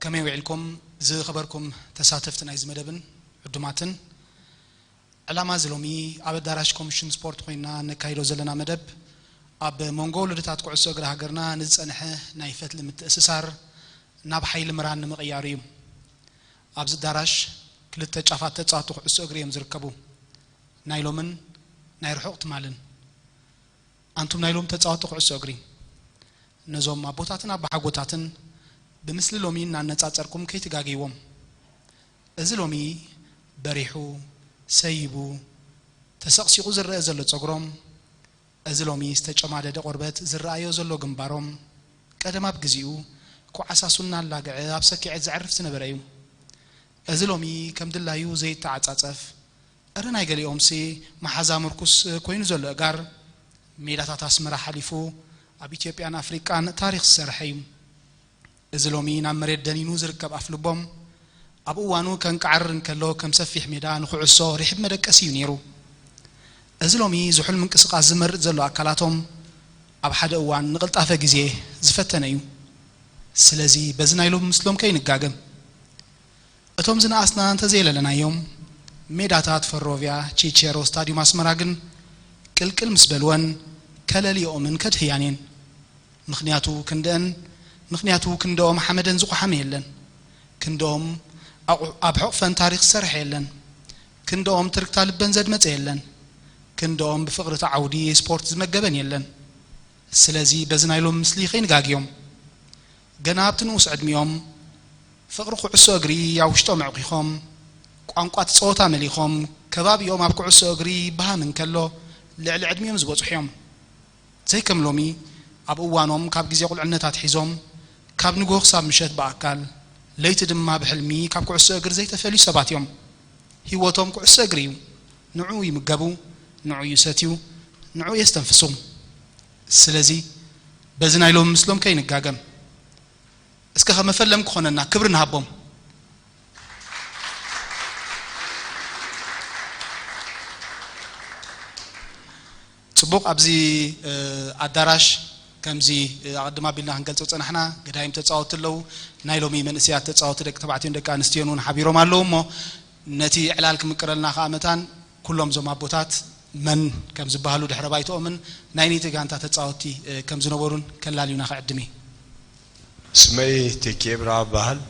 ከመይ ውዒልኩም ዝኸበርኩም ተሳተፍቲ ናይዚ መደብን ዕዱማትን? ዕላማ እዚ ሎሚ ኣብ ኣዳራሽ ኮሚሽን ስፖርት ኮይና ነካይዶ ዘለና መደብ፣ ኣብ መንጎ ውድድራት ኩዕሶ እግሪ ሃገርና ንዝጸንሐ ናይ ፈትሊ ምትእስሳር ናብ ሓይሊ ምራን ንምቕያሩ እዩ። ኣብዚ ኣዳራሽ ክልተ ጫፋት ተጻወትቲ ኩዕሶ እግሪ እዮም ዝርከቡ፣ ናይ ሎምን ናይ ርሑቕ ትማልን። ኣንቱም ናይ ሎም ተጻወትቲ ኩዕሶ እግሪ፣ ነዞም ኣቦታትን ኣባሓጎታትን ብምስሊ ሎሚ እናነጻጸርኩም ከይትጋግይዎም። እዚ ሎሚ በሪሑ፣ ሰይቡ፣ ተሰቕሲቑ ዝረአ ዘሎ ጸጉሮም፣ እዚ ሎሚ ዝተጨማደደ ቆርበት ዝረኣዮ ዘሎ ግንባሮም፣ ቀደም ኣብ ግዜኡ ኮዓሳሱ እናላግዐ ኣብ ሰኪዐት ዘዕርፍ ዝነበረ እዩ። እዚ ሎሚ ከም ድላዩ ዘይተዓጻጸፍ፣ እረ ናይ ገሊኦምሲ መሓዛ ምርኩስ ኮይኑ ዘሎ እጋር፣ ሜዳታት ኣስመራ ሓሊፉ ኣብ ኢትዮጵያን ኣፍሪቃን ታሪኽ ዝሰርሐ እዩ። እዚ ሎሚ ናብ መሬት ደኒኑ ዝርከብ ኣፍልቦም፣ ኣብ እዋኑ ከንቃዕርር እንከሎ ከም ሰፊሕ ሜዳ ንኹዕሶ ርሒብ መደቀሲ እዩ ነይሩ። እዚ ሎሚ ዝሑል ምንቅስቓስ ዝመርጽ ዘሎ ኣካላቶም፣ ኣብ ሓደ እዋን ንቕልጣፈ ግዜ ዝፈተነ እዩ። ስለዚ በዚ ናይ ሎሚ ምስሎም ከይንጋገም። እቶም ዝነኣስና እንተዘየለለናዮም፣ ሜዳታት ፈሮቪያ ቺቼሮ ስታዲዩም ኣስመራ ግን ቅልቅል ምስ በልወን ከለልዮኦምን ከድህያን እየን። ምኽንያቱ ክንደአን፣ ምኽንያቱ ክንደኦም ሓመደን ዝቆሓመ የለን። ክንደኦም ኣቑ-፣ ኣብ ሕቑፈን ታሪኽ ዝሰርሐ የለን። ክንደኦም ትርክታ ልበን ዘድመጸ የለን። ክንደኦም ብፍቕሪ እቲ ዓውዲ ስፖርት ዝመገበን የለን። ስለዚ በዚ ናይ ሎም ምስሊ ከይንጋግዮም። ገና ኣብቲ ንኡስ ዕድሚኦም ፍቕሪ ኩዕሶ እግሪ ኣብ ውሽጦም ኣዕቂኾም፣ ቋንቋ እቲ ጸወታ መሊኾም፣ ከባቢኦም ኣብ ኩዕሶ እግሪ ይበሃም እንከሎ ልዕሊ ዕድሚኦም ዝበጽሑ እዮም። ዘይከም ሎሚ ኣብ እዋኖም ካብ ግዜ ቁልዕነት ኣትሒዞም ካብ ንግሆ ክሳብ ምሸት ብኣካል፣ ለይቲ ድማ ብሕልሚ ካብ ኩዕሶ እግሪ ዘይተፈልዩ ሰባት እዮም። ህይወቶም ኩዕሶ እግሪ እዩ። ንዑ ይምገቡ፣ ንዑ ይሰትዩ፣ ንዑ የስተንፍሱ። ስለዚ በዚ ናይ ሎሚ ምስሎም ከይንጋገም። እስከ ከመፈለም ክኾነና ክብሪ ንሃቦም። ጽቡቕ፣ ኣብዚ፣ እ፣ ኣዳራሽ ከምዚ፣ እ፣ ኣቐድም ኣቢልና ክንገልጾ ጸናሕና፣ ገዳይም ተጻወትቲ ኣለዉ። ናይ ሎሚ መንእሰያት ተጻወትቲ ደቂ ተባዕትዮን ደቂ ኣንስትዮን እውን ሓቢሮም ኣለዉ እሞ፣ ነቲ ዕላል ክምቅረልና ከኣ መታን ኩሎም እዞም ኣቦታት መን ከም ዝበሃሉ ድሕረ ባይትኦምን ናይ ነይቲ ጋንታ ተጻወትቲ፣ እ፣ ከም ዝነበሩን ከላልዩና ክዕድም እየ። ስመይ ተኪኤ ብርሃ እበሃል።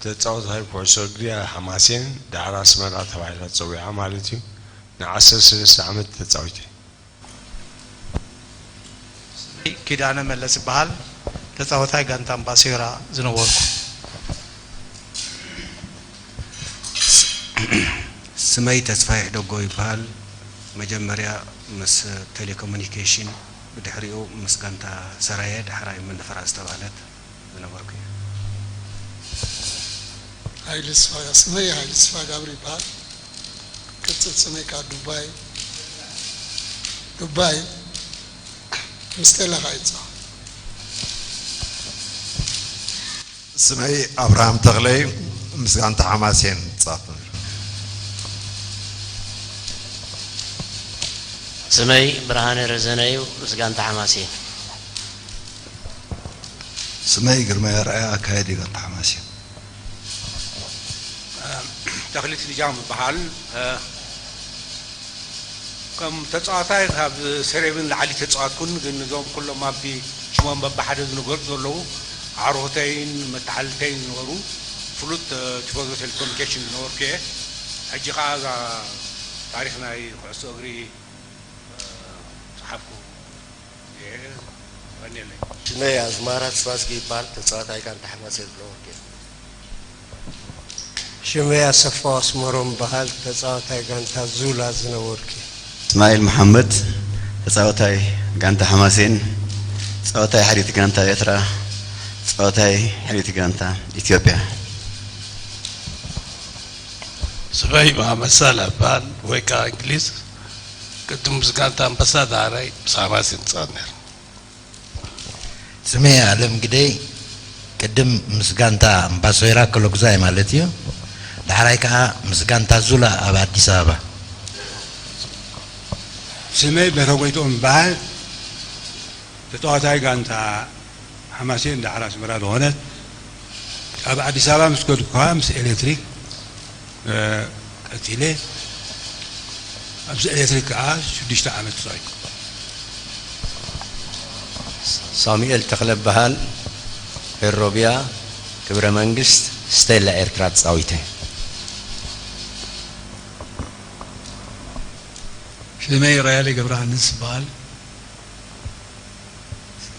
ተጻዋታይ ኩዕሶ እግሪ ሓማሴን፣ ዳዕሮ ኣስመራ ተባሂላ ትጸዊዓ ማለት እዩ። ንዓሰርተ ሰለስተ ዓመት ተጻዊተ። ስመይ ኪዳነ መለስ ይበሃል። ተጻዋታይ ጋንታ ኣምባሴራ ዝነበርኩ። ስመይ ተስፋይ ሕደጎ ይበሃል። መጀመርያ ምስ ቴሌኮሙኒኬሽን፣ ብድሕሪኡ ምስ ጋንታ ሰራየ፣ ዳሕራይ መንደፈራ ዝተባህለት ዝነበርኩ እየ። ሃይለ ስፋ፣ ስመይ ሃይለ ስፋ ጋብር ይበሃል። ቅጽል ስመይ ከኣ ዱባይ፣ ዱባይ ምስ ተለኻ ይጻወት። ስመይ ኣብርሃም ተኽለ እዩ። ምስ ጋንታ ሓማሴን እጻወት ነይረ። ስመይ ብርሃነ ረዘነ እዩ። ምስ ጋንታ ሓማሴን። ስመይ ግርማይ ኣርኣያ፣ ኣካያዲ ጋንታ ሓማሴን። ተኽሊት ልጃም እበሃል። ከም ተጻዋታይ ካብ ሰሬብን ላዕሊ ተጻዋትኩን፣ ግን እዞም ኩሎም ኣብቲ ሽሞም በብሓደ ዝነገሩ ዘለዉ ኣዕሩኽተይን መተሓልልተይን ዝነበሩ ፍሉጥ፣ እ፣ ቲፎዞ ቴሌኮሙኒኬሽን ዝነበርኩ እየ። ሕጂ ከኣ እዛ ታሪኽ ናይ ኩዕሶ እግሪ፣ እ፣ ጸሓፍኩ እየ። ቀንየለይ። ሽመይ ኣዝማራ ተስፋዝጊ ይበሃል። ተጻዋታይ ጋንታ ሓማሴን ዝነበርኩ እየ። ሽመይ ኣሰፋው ኣስመሮም በሃል፣ ተጻዋታይ ጋንታ ዙላ ዝነበርኩ። እስማኤል መሓመድ፣ ተጻዋታይ ጋንታ ሓማሴን፣ ተጻዋታይ ሕርይቲ ጋንታ ኤርትራ፣ ተጻዋታይ ሕርይቲ ጋንታ ኢትዮጵያ። ስመይ መሓመድ ሳልሕ በሃል፣ ወይ ከኣ እንግሊዝ፣ ቅድም ምስ ጋንታ ኣንበሳ፣ ዳሕራይ ምስ ሓማሴን እጻወት ነይረ። ስሜ ኣለም ግደይ፣ ቅድም ምስ ጋንታ እምባሶይራ ክለጉዛይ ማለት እዩ። ዳሕራይ ከኣ ምስ ጋንታ ዙላ ኣብ ኣዲስ ኣበባ። ስመይ በረጎይትኦም ይበሃል። ተጻዋታይ ጋንታ ሓማሴን ዳሕራ ኣስመራ ዝኾነት ኣብ ኣዲስ ኣበባ ምስ ከድኩ ከኣ ምስ ኤሌክትሪክ፣ እ፣ ቀጺለ። ኣብዚ ኤሌክትሪክ ከኣ ሽዱሽተ ዓመት ተጻዊተ። ሳሙኤል ተኽለ እበሃል። ፌሮቢያ፣ ክብረ መንግስት፣ ስቴላ ኤርትራ ተጻዊተ። ሽመይ ራያሊ ገብረሃንስ ይበሃል።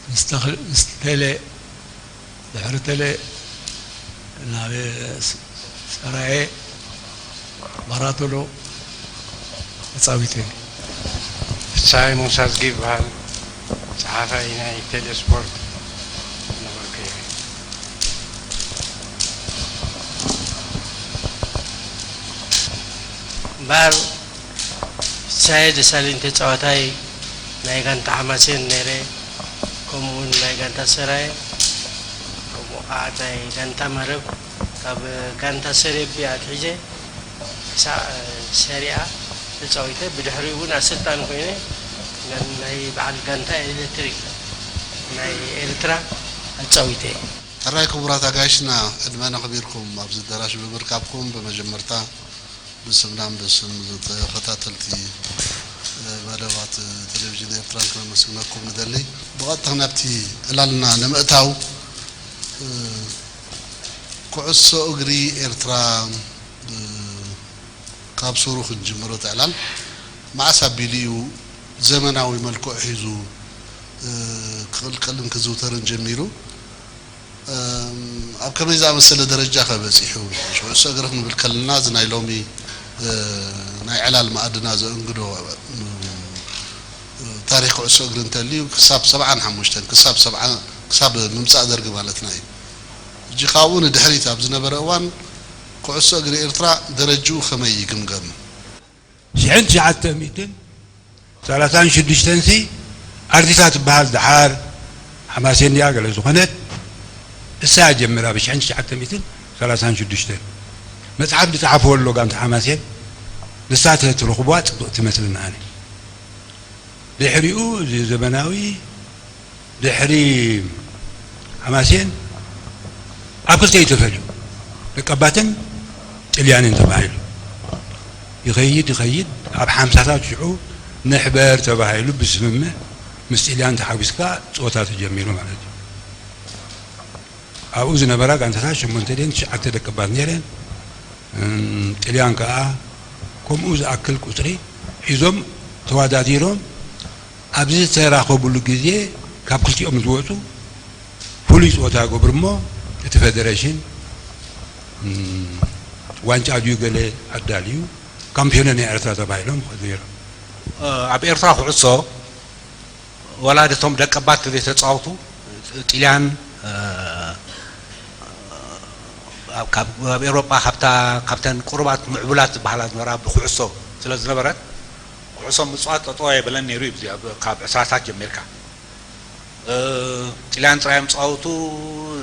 ምስ ተኽ-፣ ምስ ቴሌ፣ ድሕሪ ቴሌ ናብ ስ-፣ ሰራየ፣ ባራቶሎ ተጻዊተ። ፍስሃይ ሞሳዝጊ ይበሃል። ጸሓፋይ ናይ ቴሌስፖርት ነበርኩ እየ። እምበኣር ፍስሃየ ደሳለኝ ተጻዋታይ ናይ ጋንታ ሓማሴን ነይረ፣ ከምኡውን ናይ ጋንታ ሰራየ፣ ከምኡ ከዓ ናይ ጋንታ መረብ። ካብ ጋንታ ሰሬቢ ኣትሒዘ ክሳዕ ሰሪኣ ተጻዊተ። ብድሕሪኡ እውን ኣሰልጣኒ ኮይነ ናይ በዓል ጋንታ ኤሌክትሪክ ናይ ኤርትራ ኣጻዊተ እየ። ሕራይ ክቡራት ኣጋይሽና፣ ዕድመ ነኽቢርኩም ኣብዚ ኣዳራሽ ብምርካብኩም ብመጀመርታ ብስምናን ብስም ተኸታተልቲ መደባት ቴሌቪዥን ኤርትራን ከነመስግነኩም ንደሊ። ብቐጥታ ናብቲ ዕላልና ንምእታው፣ ኩዕሶ እግሪ ኤርትራ ካብ ሱሩ ክንጅምሮ እቲ ዕላል መዓስ ኣቢሉ እዩ ዘመናዊ መልክዑ ሒዙ ክቕልቀልን ክዝውተርን ጀሚሩ? ኣብ ከመይ ዝኣመሰለ ደረጃ ከ በጺሑ? ኩዕሶ እግሪ ክንብል ከለና፣ እዚ ናይ ሎሚ ናይ ዕላል መኣድና ዘእንግዶ ታሪኽ ኩዕሶ እግሪ እንተልዩ፣ ክሳብ ሰብዓን ሓሙሽተን፣ ክሳብ ሰብዓ፣ ክሳብ ምምጻእ ደርጊ ማለትና እዩ። ሕጂ ካብኡ ንድሕሪት ኣብ ዝነበረ እዋን፣ ኩዕሶ እግሪ ኤርትራ ደረጅኡ ከመይ ይግምገም? ሽሕን ትሽዓተ ሚእትን ሰላሳን ሽዱሽተን ሲ ኣርዲታ ትበሃል፣ ደሓር ሓማሴን ድያ ገለ ዝኾነት፣ እሳ እያ ጀሚራ። ብሽሕን ትሽዓተ ሚእትን ሰላሳን ሽዱሽተን መጽሓፍ ዝጸሓፈ ኣሎ ጋንታ ሓማሴን፣ ንሳ ትረኽብዋ ጽቡቕ ትመስልን ኣነ። ድሕሪኡ እዚ ዘመናዊ ድሕሪ ሓማሴን ኣብ ክልተ እዩ ተፈልዩ። ደቀባትን ጥልያንን ተባሂሉ። ይኸይድ ይኸይድ፣ ኣብ ሓምሳታት ሽዑ ንሕበር ተባሂሉ ብስምምዕ ምስ ጥልያን ተሓጒስካ ጸወታ ተጀሚሩ ማለት እዩ። ኣብኡ ዝነበራ ጋንታታት ሸሞንተ ድየን ትሽዓተ ደቀባት ነይረን። እም፣ ጥልያን ከኣ ከምኡ ዝኣክል ቁጽሪ ሒዞም ተወዳዲሮም። ኣብዚ ዝተራኸቡሉ ግዜ ካብ ክልቲኦም ዝወጹ ፍሉይ ጸወታ ይገብሩ እሞ፣ እቲ ፌደሬሽን፣ እም፣ ዋንጫ ድዩ ገለ ኣዳልዩ፣ ካምፒዮነ ናይ ኤርትራ ተባሂሎም ይኸዱ ነይሮም። ኣብ ኤርትራ ኩዕሶ ወላ እቶም ደቀባት ዘይተጻወቱ፣ ጥልያን፣ ኣብ፣ ካብ፣ ኣብ ኤውሮጳ ካብታ፣ ካብተን ቁሩባት ምዕቡላት ዝበሃላ ዝነበራ ብኩዕሶ ስለ ዝነበረት፣ ኩዕሶ ምጽዋት ጠጠው ኣይበለን ነይሩ እዩ። ኣብ፣ ካብ ዕስራታት ጀሚርካ፣ እ፣ ጥልያን ጥራይ እዮም ዝጻወቱ።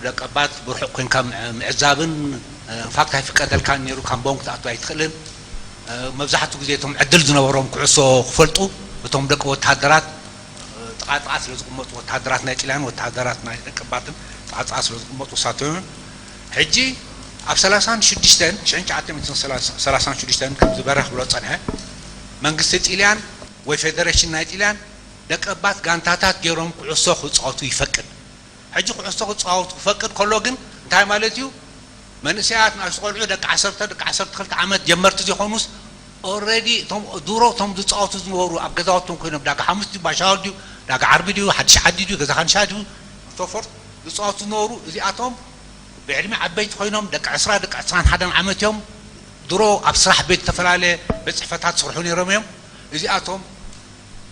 ደቀባት ብርሑቕ ኮንካ ምዕ-፣ ምዕዛብን፣ እ፣ ኢንፋክት ኣይፍቀደልካን ነይሩ። ካምቦን ክትኣቱ ኣይትኽእልን። እ፣ መብዛሕትኡ ግዜ እቶም ዕድል ዝነበሮም ኩዕሶ ክፈልጡ፣ እቶም ደቂ ወተሃደራት፣ እ፣ ጥቓ ጥቓ ስለ ዝቕመጡ፣ ወተሃደራት ናይ ጥልያን ወተሃደራት ናይ ደቀባትን ጥቓ ጥቓ ስለ ዝቕመጡ፣ እሳቶም እዮም። ሕጂ ኣብ ሰላሳን ሽዱሽተን፣ ሽሕን ትሽዓተ ሚእትን ሰላሳን ሽዱሽተን ከም ዝበረኽ ብሎ ጸንሐ፣ መንግስቲ ጥልያን ወይ ፌደሬሽን ናይ ጥልያን ደቀባት ጋንታታት ገይሮም ኩዕሶ ክጻወቱ ይፈቅድ። ሕጂ ኩዕሶ ክጻወቱ ክፈቅድ ከሎ ግን እንታይ ማለት እዩ? መንእሰያት፣ ንኣሽቱ ቆልዑ፣ ደቂ ዓሰርተ፣ ደቂ ዓሰርተ ክልተ ዓመት ጀመርቲ ዘይኮኑስ፣ ኦልሬዲ እቶም ድሮ እቶም ዝጻወቱ ዝነበሩ፣ ኣብ ገዛውቶም ኮይኖም፣ ዳጋ ሓሙስ ድዩ፣ ባሻወል ድዩ፣ ዳጋ ዓርቢ ድዩ፣ ሓድሽ ዓዲ ድዩ፣ ገዛ ካንሻ ድዩ፣ ሶፎርት ዝጻወቱ ዝነበሩ፣ እዚኣቶም ብዕድመ ዓበይቲ ኮይኖም፣ ደቂ ዕስራ፣ ደቂ ዕስራን ሓደን ዓመት እዮም። ድሮ ኣብ ስራሕ ቤት፣ ዝተፈላለየ ቤት ጽሕፈታት ዝሰርሑ ነይሮም እዮም። እዚኣቶም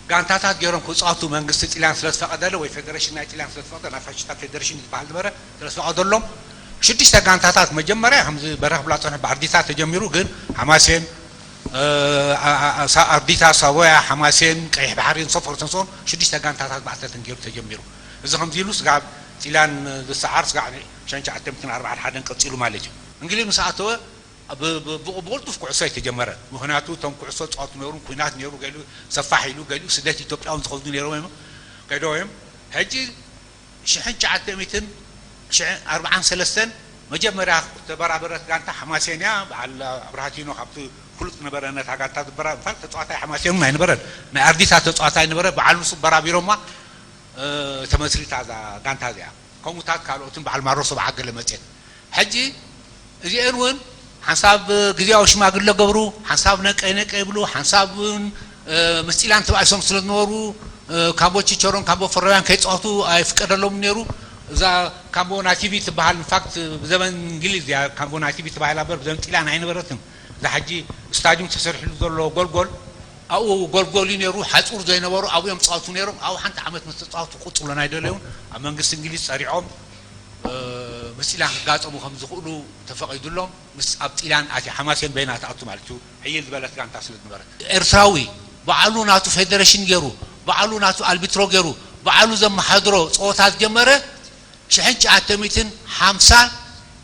ጋንታታት ገይሮም ክጻወቱ መንግስቲ ጥልያን ስለ ዝፈቐደለ፣ ወይ ፌደሬሽን ናይ ጥልያን ስለ ዝፈቐደ፣ ናይ ፋሽስታት ፌደሬሽን ዝበሃል ነበረ፣ ስለ ዝፈቐደሎም፣ ሽዱሽተ ጋንታታት መጀመርያ፣ ከምዚ በረኽ ብላ ጸንሑ፣ ብኣርዲታ ተጀሚሩ፣ ግን ሓማሴን፣ እ፣ ኣ-፣ ኣ-፣ ሳ-፣ ኣርዲታ፣ ሳቮያ፣ ሓማሴን፣ ቀይሕ ባሕሪ፣ ሶፎርት፣ ሰንሶን፣ ሽዱሽተ ጋንታታት ብኣትለተን ገይሩ ተጀሚሩ። እዚ ከምዚ ኢሉ ስጋብ ጥልያን ዝሰዓር፣ ስጋብ ሽሕን ትሽዓተ ሚእትን ኣርባዓን ሓደን ቀጺሉ ማለት እዩ። እንግሊዝ ምስ ኣተወ፣ ብ-፣ ብ-፣ ብቑ-፣ ብቕልጡፍ ኩዕሶ ኣይተጀመረን። ምኽንያቱ እቶም ኩዕሶ ዝጻወቱ ነይሩ፣ ኲናት ነይሩ፣ ገሊኡ ሰፋሕ ኢሉ፣ ገሊኡ ስደት ኢትዮጵያውን ዝኸዱ ነይሮም እዮም፣ ከይዶም እዮም። ሕጂ ሽሕን ትሽዓተ ሚእትን ኣርባዓን ሰለስተን መጀመርያ ዝተበራበረት ጋንታ ሓማሴን እያ። በዓል ኣብርሃ ቲኖ ካብቲ ፍሉጥ ነበረ ነታ ጋንታ ዝበራ፣ ኢንፋክት ተጻዋታይ ሓማሴን እውን ኣይነበረን፣ ናይ ኣርዲታ ተጻዋታይ ነበረ። በዓል ንሱ በራቢሮማ፣ እ፣ ተመስሪታ እዛ ጋንታ እዚኣ። ከምኡታት ካልኦትን በዓል ማሮ ሰብዓ ገለ መጽየት። ሕጂ እዚአን እውን ሓንሳብ ግዜያዊ ሽማግለ ገብሩ፣ ሓንሳብ ነቀይ ነቀይ ይብሉ፣ ሓንሳብ እውን፣ እ፣ ምስ ጢላን ተባኢሶም ስለ ዝነበሩ፣ እ፣ ካምቦ ቺቸሮን ካምቦ ፈረውያን ከይጻወቱ ኣይፍቀደሎምን ነይሩ። እዛ ካምቦ ናቲቪ ትበሃል፣ ኢንፋክት ብዘመን እንግሊዝ እያ ካምቦ ናቲቪ ትበሃል እምበር ብዘመን ጢላን ኣይነበረትን። እዛ ሕጂ ስታዲዩም ተሰሪሕሉ ዘሎ ጎልጎል፣ ኣብኡ ጎልጎል እዩ ነይሩ፣ ሓጹር ዘይነበሩ ኣብኡ እዮም ጻወቱ ነይሮም። ኣብኡ ሓንቲ ዓመት ምስ ተጻወቱ ክቕጽሉ ኣይደለዩን። ኣብ መንግስቲ እንግሊዝ ጸሪዖም፣ እ፣ ምስ ጢላን ክጋጠሙ ከም ዝኽእሉ ተፈቒዱሎም። ምስ ኣብ ጢላን ኣትዩ ሓማሴን በይና ትኣቱ ማለት እዩ። ሕይል ዝበለት ጋንታ ስለ ዝነበረት። ኤርትራዊ ባዕሉ ናቱ ፌደሬሽን ገይሩ፣ ባዕሉ ናቱ ኣልቢትሮ ገይሩ፣ ባዕሉ ዘመሓድሮ ጸወታ ዝጀመረ ሽሕን ትሽዓተ ሚእትን ሓምሳ፣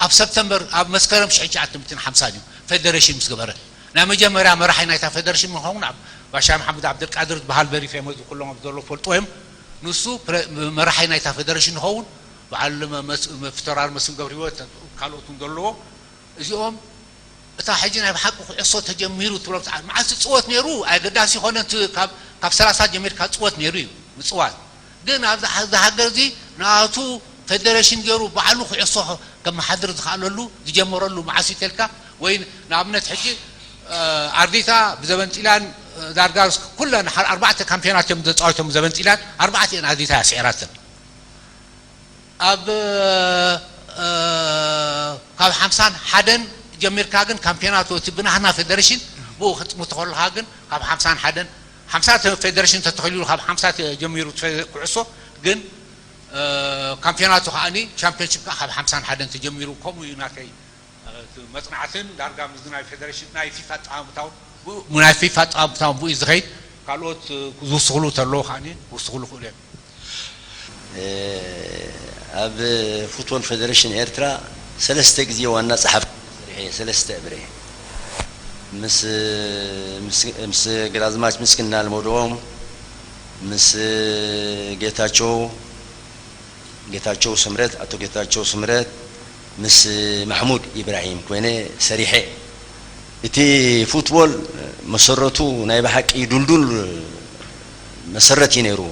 ኣብ ሰፕተምበር፣ ኣብ መስከረም ሽሕን ትሽዓተ ሚእትን ሓምሳን እዩ ፌደሬሽን ምስ ገበረ። ናይ መጀመርያ መራሒ ናይታ ፌደሬሽን ምዃኑ ኣብ ባሻ መሓመድ ዓብደልቃድር ዝበሃል ቨሪ ፌመስ ኩሎም ኣብ ዘሎ ፈልጦ እዮም። ንሱ ፕረ-፣ መራሒ ናይታ ፌደሬሽን ንኸውን፣ በዓል መ-፣ መስ-፣ መ-፣ ፊተራል መስፍን ገብረ ህይወት ካልኦትን ዘለዎ፣ እዚኦም እታ ሕጂ ናይ ብሓቂ ኩዕሶ ተጀሚሩ ትብሎም ሰዓት፣ መዓስ ዝጽወት ነይሩ? ኣገዳሲ ይኾነ፣ እቲ ካብ፣ ካብ ሰላሳ ጀሚርካ ዝጽወት ነይሩ እዩ፣ ምጽዋት። ግን ኣብዚ ሓ-፣ እዚ ሃገር እዚ ናቱ ፌደሬሽን ገይሩ ባዕሉ ኩዕሶ ከመሓድር ዝኸኣለሉ፣ ዝጀመረሉ መዓስ እዩ ተልካ? ወይ ንኣብነት ሕጂ፣ እ፣ ኣርዲታ ብዘበን ጢላን፣ እ፣ ዳርጋ ኩለን ሓ-፣ ኣርባዕተ ካምፒዮናት እዮም ዘጻወቶም ብዘበን ጢላን፣ ኣርባዕተ እየን ኣርዲታ እያ ስዒራተን። ኣብ፣ እ፣ ካብ ሓምሳን ሓደን ጀሚርካ ግን ካምፒዮናት እቲ ብናህና ፌደሬሽን ብኡ ክትጥምቶ ከለኻ ግን ካብ ሓምሳን ሓደን፣ ሓምሳ ተ-፣ ፌደሬሽን ተተኺሉ ካብ ሓምሳ ተ-፣ ጀሚሩ ፌ-፣ ኩዕሶ ግን፣ እ፣ ካምፒዮናቱ ከኣኒ ቻምፒዮንሺፕ ከኣ ካብ ሓምሳን ሓደን ተጀሚሩ። ከምኡ እዩ ናተይ፣ እ፣ እቲ መጽናዕትን ዳርጋ ምስ ናይ ፌደሬሽን ናይ ፊፋ ኣጠማምታውን ብኡ፣ ናይ ፊፋ ኣጠማምታውን ብኡ እዩ ዝኸይድ። ካልኦት፣ እ፣ ዝውስኽሉ ተለዉ ከኣኒ ክውስኽሉ ይኽእሉ እዮም። እ፣ ኣብ ፉትቦል ፌደሬሽን ኤርትራ ሰለስተ ግዜ ዋና ጸሓፊ ሰሪሐ እየ፣ ሰለስተ እብረ። ምስ፣ ምስ፣ ምስ ግራዝማች ምስግና ልመድኦም፣ ምስ ጌታቸው፣ ጌታቸው ስምረት፣ ኣቶ ጌታቸው ስምረት፣ ምስ ማሕሙድ ኢብራሂም ኮይነ ሰሪሐ። እቲ ፉትቦል መሰረቱ ናይ ብሓቂ ድልዱል መሰረት እዩ ነይርዎ።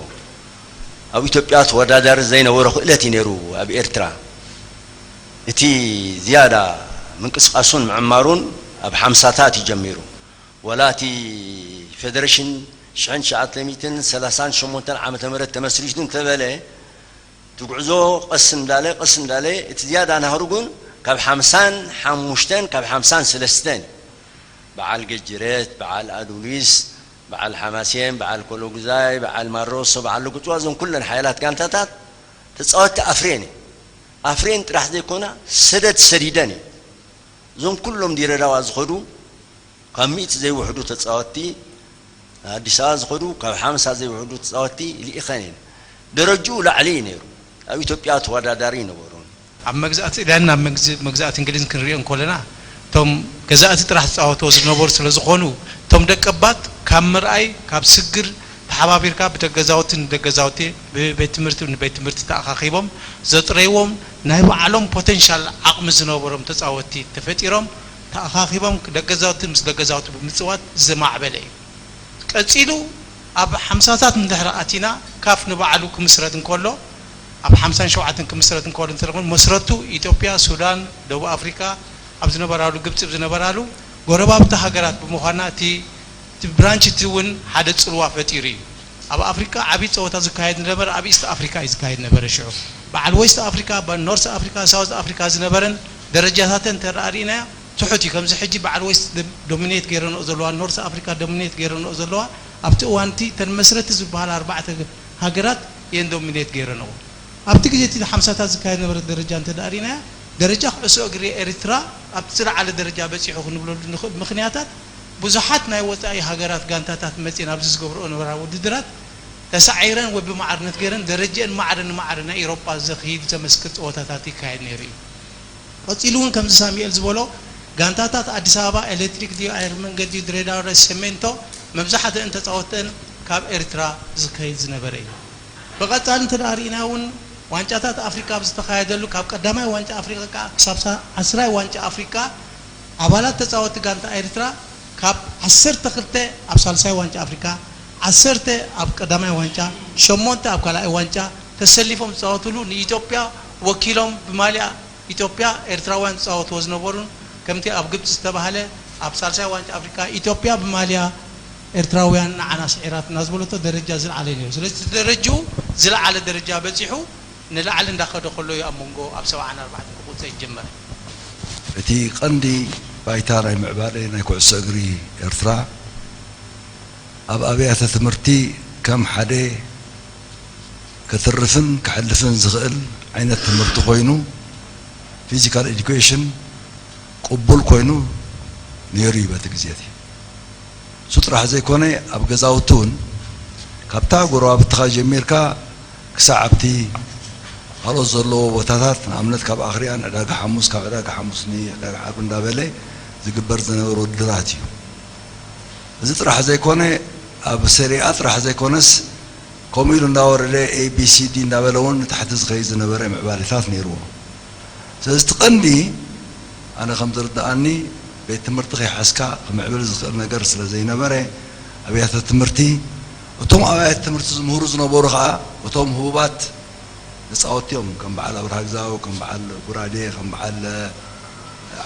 ኣብ ኢትዮጵያ ተወዳዳሪ ዘይነበሮ ክእለት እዩ ነይሩ ኣብ ኤርትራ። እቲ ዝያዳ ምንቅስቃሱን ምዕማሩን ኣብ ሓምሳታት እዩ ጀሚሩ። ወላ እቲ ፌደሬሽን ሽሕን ትሽዓተ ሚእትን ሰላሳን ሸሞንተን ዓመተ ምህረት ተመስሪቱ እንተበለ፣ እቲ ጉዕዞ ቀስ እንዳለ፣ ቀስ እንዳለ፣ እቲ ዝያዳ ናህሩ ግን ካብ ሓምሳን ሓሙሽተን፣ ካብ ሓምሳን ሰለስተን፣ በዓል ገጅረት፣ በዓል ኣዱሊስ፣ በዓል ሓማሴን፣ በዓል ኮሎጉዛይ፣ በዓል ማሮሶ፣ በዓል ልጉጽዋ፣ እዞም ኩለን ሓያላት ጋንታታት ተጻወትቲ ኣፍርየን እየን። ኣፍርየን ጥራሕ ዘይኮና፣ ሰደድ ሰዲደን እየን። እዞም ኩሎም ዲረዳዋ ዝኸዱ፣ ካብ ሚእቲ ዘይውሕዱ ተጻወትቲ፣ ኣዲስ ኣበባ ዝኸዱ፣ ካብ ሓምሳ ዘይውሕዱ ተጻወትቲ ልኢኸን እየን። ደረጅኡ ላዕሊ እዩ ነይሩ። ኣብ ኢትዮጵያ ተወዳዳሪ ኣይነበሩን። ኣብ መግዛእቲ ጥልያን ናብ መግዝ-፣ መግዛእቲ እንግሊዝ ክንሪኦ እንከለና፣ እቶም ገዛእቲ ጥራሕ ዝጻወትዎ ዝነበሩ ስለ ዝኾኑ፣ እቶም ደቀባት ካብ ምርኣይ፣ ካብ ስግር ተሓባቢርካ ብደገዛውቲ ንደገዛውቲ፣ ብቤት ትምህርቲ ንቤት ትምህርቲ ተኣኻኺቦም ዘጥረይዎም ናይ ባዕሎም ፖቴንሻል ዓቕሚ ዝነበሮም ተጻወትቲ ተፈጢሮም፣ ተኣኻኺቦም ደገዛውቲ ምስ ደገዛውቲ ብምጽዋት ዝማዕበለ እዩ። ቀጺሉ ኣብ ሓምሳታት እንድሕር ኣቲና፣ ካፍ ንባዕሉ ክምስረት እንከሎ፣ ኣብ ሓምሳን ሸውዓተን ክምስረት እንከሎ እንተደኣ መስረቱ ኢትዮጵያ፣ ሱዳን፣ ደቡብ ኣፍሪካ ኣብ ዝነበራሉ፣ ግብጺ ኣብ ዝነበራሉ ጎረባብቲ ሃገራት ብምዃና እቲ፣ እቲ ብራንች እቲ እውን ሓደ ጽልዋ ፈጢሩ እዩ። ኣብ ኣፍሪካ ዓብዪ ጸወታ ዝካየድ ዝነበረ ኣብ ኢስት ኣፍሪካ እዩ ዝካየድ ነበረ። ሽዑ በዓል ዌስት ኣፍሪካ፣ በዓል ኖርት ኣፍሪካ፣ ሳውት ኣፍሪካ ዝነበረን ደረጃታተን እንተ ደኣ ርኢናዮ ትሑት እዩ። ከምዚ ሕጂ በዓል ዌስት ዶ-፣ ዶሚኔት ገይረንኦ ዘለዋ፣ ኖርት ኣፍሪካ ዶሚኔት ገይረንኦ ዘለዋ፣ ኣብቲ እዋን እቲ እተን መስረቲ ዝበሃላ ኣርባዕተ ሃገራት እየን ዶሚኔት ገይረንኦ። ኣብቲ ግዜ እቲ ሓምሳታት ዝካየድ ነበረ ደረጃ እንተ ደኣ ርኢናዮ፣ ደረጃ ኩዕሶ እግሪ ኤርትራ ኣብቲ ዝለዓለ ደረጃ በጺሑ ክንብለሉ ንኽእል ምኽንያታት፣ ብዙሓት ናይ ወጻኢ ሃገራት ጋንታታት መጺኤን ኣብዚ ዝገብርኦ ነበራ ውድድራት ተሳዒረን ወይ ብማዕርነት ገይረን ደረጅአን ማዕረ ንማዕረ ናይ ኤውሮጳ ዘኽይድ ዘመስክር ጸወታታት ይካየድ ነይሩ እዩ። ቀጺሉ እውን ከምዚ ሳሙኤል ዝበሎ ጋንታታት ኣዲስ ኣበባ ኤሌክትሪክ ድዩ፣ ኣየር መንገድ ድዩ፣ ድሬዳዋ ድዩ፣ ሰሜንቶ መብዛሕትአን ተጻወትተን ካብ ኤርትራ ዝከይድ ዝነበረ እዩ። ብቐጻሊ እንተ ደኣ ርኢና እውን ዋንጫታት ኣፍሪካ ኣብ ዝተኻየደሉ ካብ ቀዳማይ ዋንጫ ኣፍሪካ ከዓ ክሳብ ሳ- ዓስራይ ዋንጫ ኣፍሪካ ኣባላት ተፃወቲ ጋንታ ኤርትራ ካብ ዓሰርተ ክልተ ኣብ ሳልሳይ ዋንጫ ኣፍሪካ፣ ዓሰርተ ኣብ ቀዳማይ ዋንጫ፣ ሸሞንተ ኣብ ካልኣይ ዋንጫ ተሰሊፎም ዝፃወትሉ ንኢትዮጵያ ወኪሎም ብማልያ ኢትዮጵያ ኤርትራውያን ዝፃወትዎ ዝነበሩን ከምቲ ኣብ ግብፂ ዝተባህለ ኣብ ሳልሳይ ዋንጫ ኣፍሪካ ኢትዮጵያ ብማልያ ኤርትራውያን ንዓና ስዒራትና ዝበለቶ ደረጃ ዝለዓለ እዩ ነይሩ። ስለዚ እቲ ደረጅኡ ዝለዓለ ደረጃ በፂሑ ንላዕሊ እንዳኸደ ከሎ እዩ ኣብ መንጎ ኣብ ሰብዓን ኣርባዕተን ክቑፀ ይጀመረ። እቲ ቀንዲ ባይታ ናይ ምዕባለ ናይ ኩዕሶ እግሪ ኤርትራ ኣብ ኣብያተ ትምህርቲ ከም ሓደ ክትርፍን ክሕልፍን ዝኽእል ዓይነት ትምህርቲ ኮይኑ ፊዚካል ኤዱኬሽን ቅቡል ኮይኑ ነይሩ እዩ በቲ ግዜ እቲ። እሱ ጥራሕ ዘይኮነ ኣብ ገዛውቲ እውን ካብታ ጎረባብትኻ ጀሚርካ ክሳዕ ኣብቲ ካልኦት ዘለዎ ቦታታት ንኣብነት ካብ ኣኽርያ ንዕዳጋ ሓሙስ ካብ ዕዳጋ ሓሙስ ንዕዳጋ ዓርቢ እንዳበለ ዝግበር ዝነበረ ውድድራት እዩ። እዚ ጥራሕ ዘይኮነ ኣብ ሴሪኣ ጥራሕ ዘይኮነስ ከምኡ ኢሉ እንዳወረደ ኤቢሲዲ እንዳበለ እውን ንታሕቲ ዝኸይድ ዝነበረ ምዕባሌታት ነይርዎ። ስለዚ እቲ ቀንዲ ኣነ ከም ዝርድኣኒ ቤት ትምህርቲ ከይሓዝካ ክምዕብል ዝኽእል ነገር ስለ ዘይነበረ ኣብያተ ትምህርቲ እቶም ኣብያተ ትምህርቲ ዝምህሩ ዝነበሩ ከዓ እቶም ህቡባት ተፃወቲ እዮም። ከም በዓል ኣብርሃ ግዛው፣ ከም በዓል ጉራዴ፣ ከም በዓል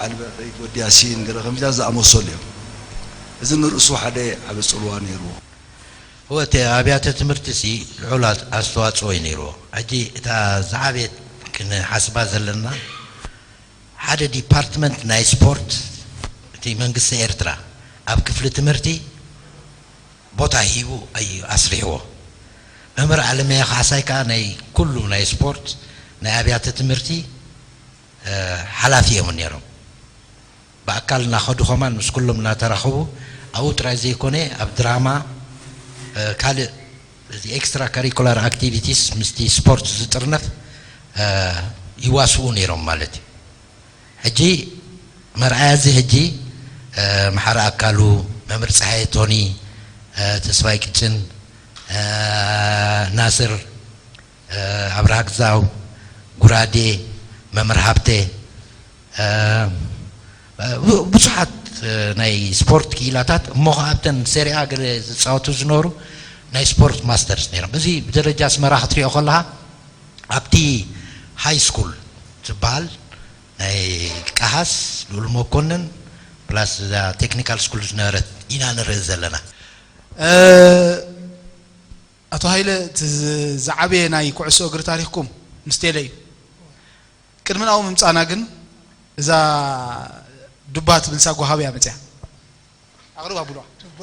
ዓሊ በርዒ፣ ወዲ ያሲን ገለ ከምዚታት ዝኣመሰሉ እዮም። እዚ ንርእሱ ሓደ ዓቢ ፅልዋ ነይርዎ። እወ እቲ ኣብያተ ትምህርቲ ሲ ልዑል ኣስተዋፅኦ እዩ ነይርዎ። ሕጂ እታ ዝዓበየት ክንሓስባ ዘለና ሓደ ዲፓርትመንት ናይ ስፖርት እቲ መንግስቲ ኤርትራ ኣብ ክፍሊ ትምህርቲ ቦታ ሂቡ እዩ ኣስሪሕዎ። መምህር ኣለመያ ካሕሳይ ከዓ ናይ ኩሉ ናይ ስፖርት ናይ ኣብያተ ትምህርቲ ሓላፊ እዮም ነይሮም። ብኣካል እናኸዱ ከማን ምስ ኩሎም እናተራኸቡ ኣብኡ ጥራይ ዘይኮነ ኣብ ድራማ ካልእ እዚ ኤክስትራ ካሪኩላር ኣክቲቪቲስ ምስቲ ስፖርት ዝጥርነፍ ይዋስኡ ነይሮም ማለት እዩ። ሕጂ መርኣያ እዚ ሕጂ መሓሪ ኣካሉ፣ መምህር ፀሓየ ቶኒ፣ ተስፋይ ቅጭን፣ ናስር፣ ኣብርሃ ግዛው፣ ጉራዴ፣ መምህር ሃብተ፣ ብዙሓት ናይ ስፖርት ክኢላታት እሞ ከዓ ኣብተን ሴሪኣ ገለ ዝፃወቱ ዝነበሩ ናይ ስፖርት ማስተርስ ነይሮም። እዚ ብደረጃ ኣስመራ ክትሪኦ ከለካ ኣብቲ ሃይ ስኩል ዝበሃል ናይ ቀሃስ ልኡል መኮንን ፕላስ እዛ ቴክኒካል ስኩል ዝነበረት ኢና ንርኢ ዘለና። ኣቶ ሃይለ እቲ ዝዓበየ ናይ ኩዕሶ እግሪ ታሪኽኩም ምስ ቴለ እዩ። ቅድሚ ናብኡ ምምፃእና ግን እዛ ዱባ ትብል ሳጓ ሃበይ እያ መፅያ? ኣቕርብ ኣብሉዋ። ዱባ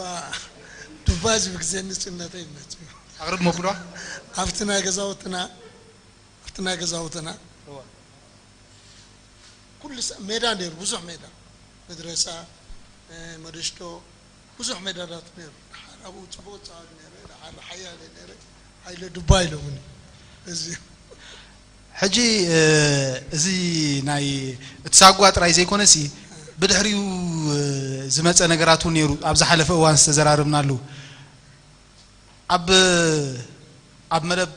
ዱባ እዚ ብግዜ ንእስነተይ መፅዩ። ኣቕርብ መብሉዋ። ኣብቲ ናይ ገዛውትና ኣብቲ ናይ ገዛውትና ኩሉ ሜዳ ነይሩ፣ ብዙሕ ሜዳ፣ መድረሳ፣ መደሽቶ፣ ብዙሕ ሜዳታት ነይሩ። ደሓር ኣብኡ ፅቡቕ ፃወት ነይረ፣ ደሓር ሓያለ ነይረ፣ ሓይለ ዱባ ኢሎምኒ። እዚ ሕጂ እዚ ናይ እቲ ሳጓ ጥራይ ዘይኮነሲ ብድሕሪኡ ዝመፀ ነገራት እውን ነይሩ። ኣብ ዝሓለፈ እዋን ዝተዘራረብናሉ ኣብ ኣብ መደብ